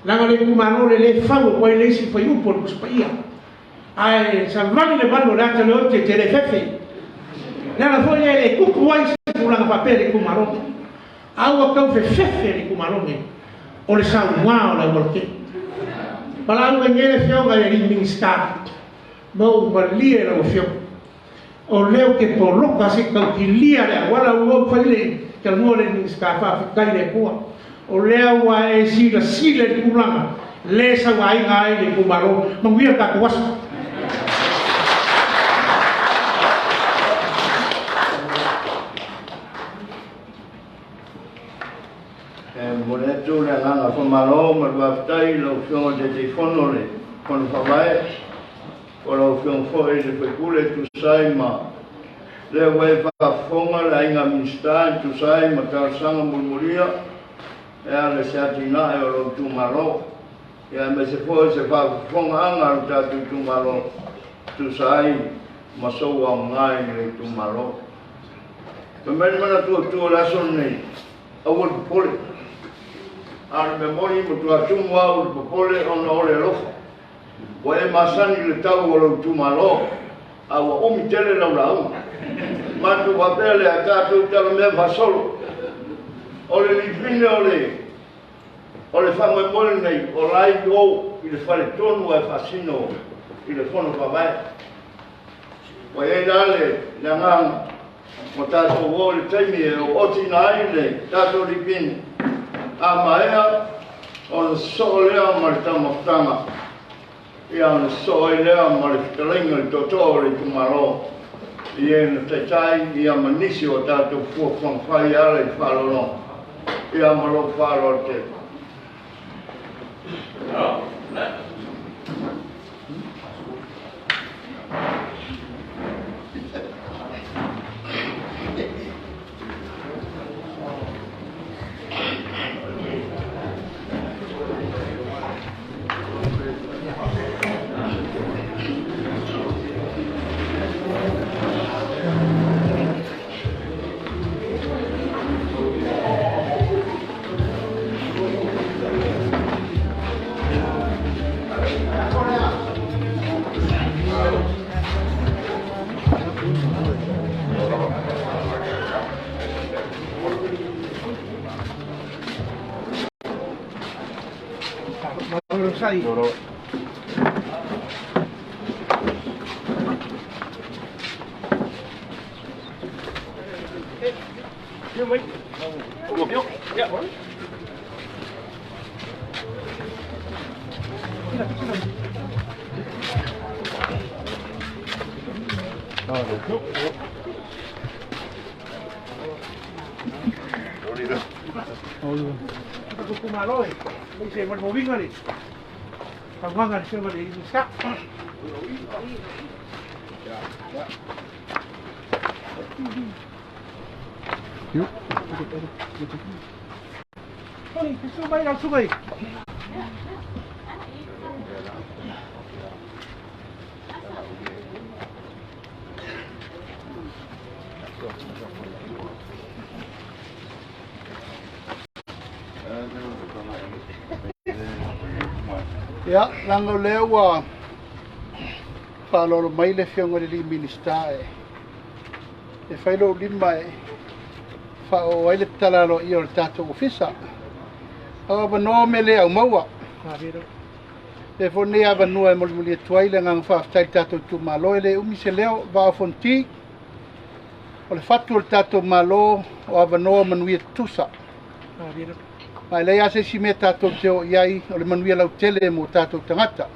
Leaga o le itumalo le le fau atu ai le isi fuaiupu o le Tusi Paia. Ae savali le vanu o le ata le ote e te le fefe. Le ala foi lea e le tupu ai se tulaga faapea i le itumalo nei. A ua tau fefefe le itumalo nei, o le sauga o le aualatele. Valaau mai nei le Afioga i le alii Minisita, ma ou malie lau Afioga, o lea ou te poloka se i tau kilia le auala ua ou fai le talanoa i le Minisita, faafetai i le Atua, o lea ua e silasila i le tulaga le sauaina ai le itumalo. Manuia le tatou aso. E momoli atu le agaga faamalo ma le faafetai i lau Afioga i le Taitaifono o le Fono Faavae, o lau Afioga foi i le sui usufono e tusa ai ma lea ua e faafofoga le Aiga Minisita e tusa ai ma talosaga mulimulia e ala i se atinae o lou itumalo, aemaise foi se faafofogaaga a lo tatou itumalo e tusa ai ma sou aoga i le itumalo. Fai mai le manatu autu o le aso lenei, aua le popole. A o le mea moni, matua tumu au i le popole ona o le alofa. Ua e masani i le tau o lou itumalo, a ua umi tele lau lauga. Matou faapea lea, tatou talamea faasolo. O le lipine o le o le faamoemoe lenei, o la i o i le faletonu ae faasino i le Fono Faavae. Ua i ai la le agaga ua tatou oo i le taimi e ootina ai le tatou lipine, a maea ona sosoo lea ma le taumafataga, ia ona sosoo ai lea ma le fetalaiga i le tootoo o le itumalo i e na taitai ia ma nisi o tatou fuafuaga fai e ala i le faaaloaloga, ia ma lou faaaloalo tele. Ia, leaga o lea ua faaaloalo mai le Afioga i le alii Minisita e fai lou lima e faaoo ai le tatala aloaia o le tatou ofisa. A o avanoa o mea le aumaua. E foi lenei avanoa e molimoli atu ai le agaga faafetai i le tatou itumalo. E le umi se leo, Vaa o Fonoti. O le fatu o le tatou Malo o avanoa manuia tutusa. Ma e leai lava se isi mea tatou te o i ai o le manuia lautele mo tatou tagata.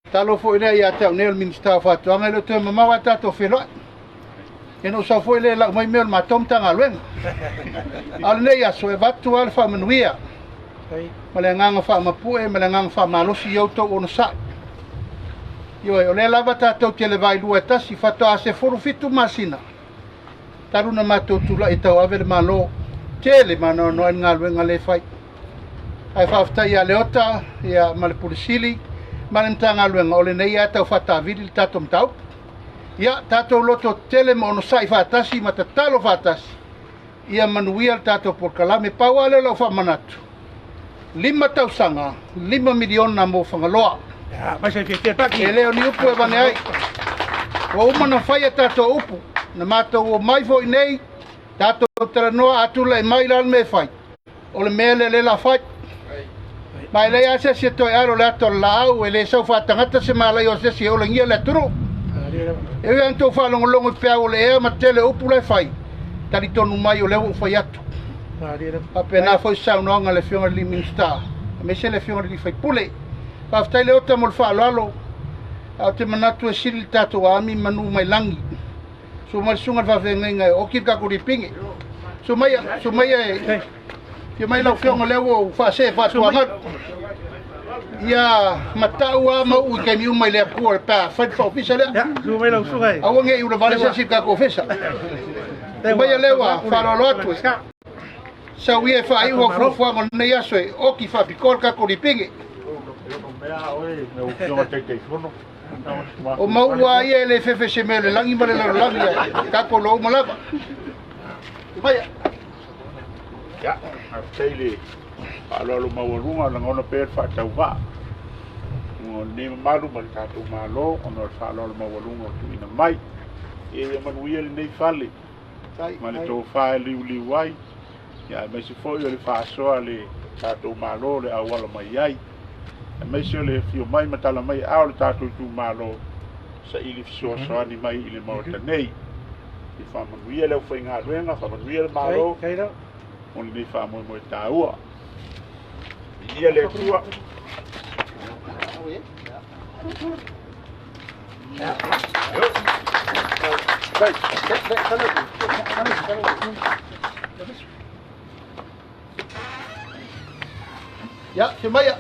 Tatalo foi lea ia te au nei o le Minisita o Faatoaga, e le o toe mamao lava tatou feiloai. Ia na ou sau foi lea e lau mai mea o le matou Matagaluega. A o lenei aso, e avatu lava le faamanuia ma le agaga faamapue ma le agaga faamalosi i outou onosai. Ioe, o lea lava tatou te le vailua e tasi, faatoa 17 masina talu na matou tulai e tauave le Malo. Tele ma noanoa le galuega lea e fai. Ae faafetai ia Leota ia, ma le Pule Sili ma le Matagaluega, o lenei lava tau faatavili le tatou mataupu. Ia, tatou loto tele ma onosai faatasi ma tatalo faatasi, ia manuia le tatou polokalame. Pau lava lea o lau faamanatu, 5 tausaga, 5 miliona mo Fagaloa. E le o ni upu e avane ai. Ua uma ona fai a tatou upu, na matou omai foi nei, tatou talanoa a tulai mai la le mea e fai. O le mea lea lea la fai. Ma e leai lava se isi e toe alo le ata o le laau, e le sau faatagata se malaia o se isi e olagia le atunuu. E ui lava ina outou faalogologo i peau o le ea ma tele o upu la e fai, talitonu mai o lea ua ou fai atu. Faapena foi se saunoaga a le Afioga i le Minisita, aemaise le Afioga i le sui usufono. Faafetai Leota mo le faaaloalo, ae ou te manatu e sili le tatou aami manu mai lagi. Susu mai le susuga i le faafeagaiga e oki le tatou lipine. Susu mai, susu mai e fia mai lau afioga lea ua ou faasee faatuagalu. Ia matau lava ma uu i taimi uma i le Atua pe a fai le ofisa lea. Susu mai lau susuga e. Aua ne i ulavale se isi i le tatou ofisa. Mai lea ua faaaloalo atu e. Sau ia e faaiu au fuafuaga o lenei aso e oki faapitoa le tatou lipine. O maua ia e le fefe se mea o le lagi ma le lalolagi ae tatou loa uma lava. Maia. Ia, faafetai le faaaloalo maualuga, lagona pea le faatauvaa o lenei mamalu ma le tatou Malo ona o le faaaloalo maualuga o tuuina mai. Ia manuia lenei fale ma le tofa e liuliu ai, ia aemaise foi o le faasoa a le tatou Malo le auala mai ai, aemaise o le afio mai ma tala mai ao le tatou itumalo saili fesoasoani mai i le Maota nei. Ia faamanuia le aufaigaluega, faamanuia le Malo mo lenei faamoemoe taua. Viia le Atua. Ia, se maia.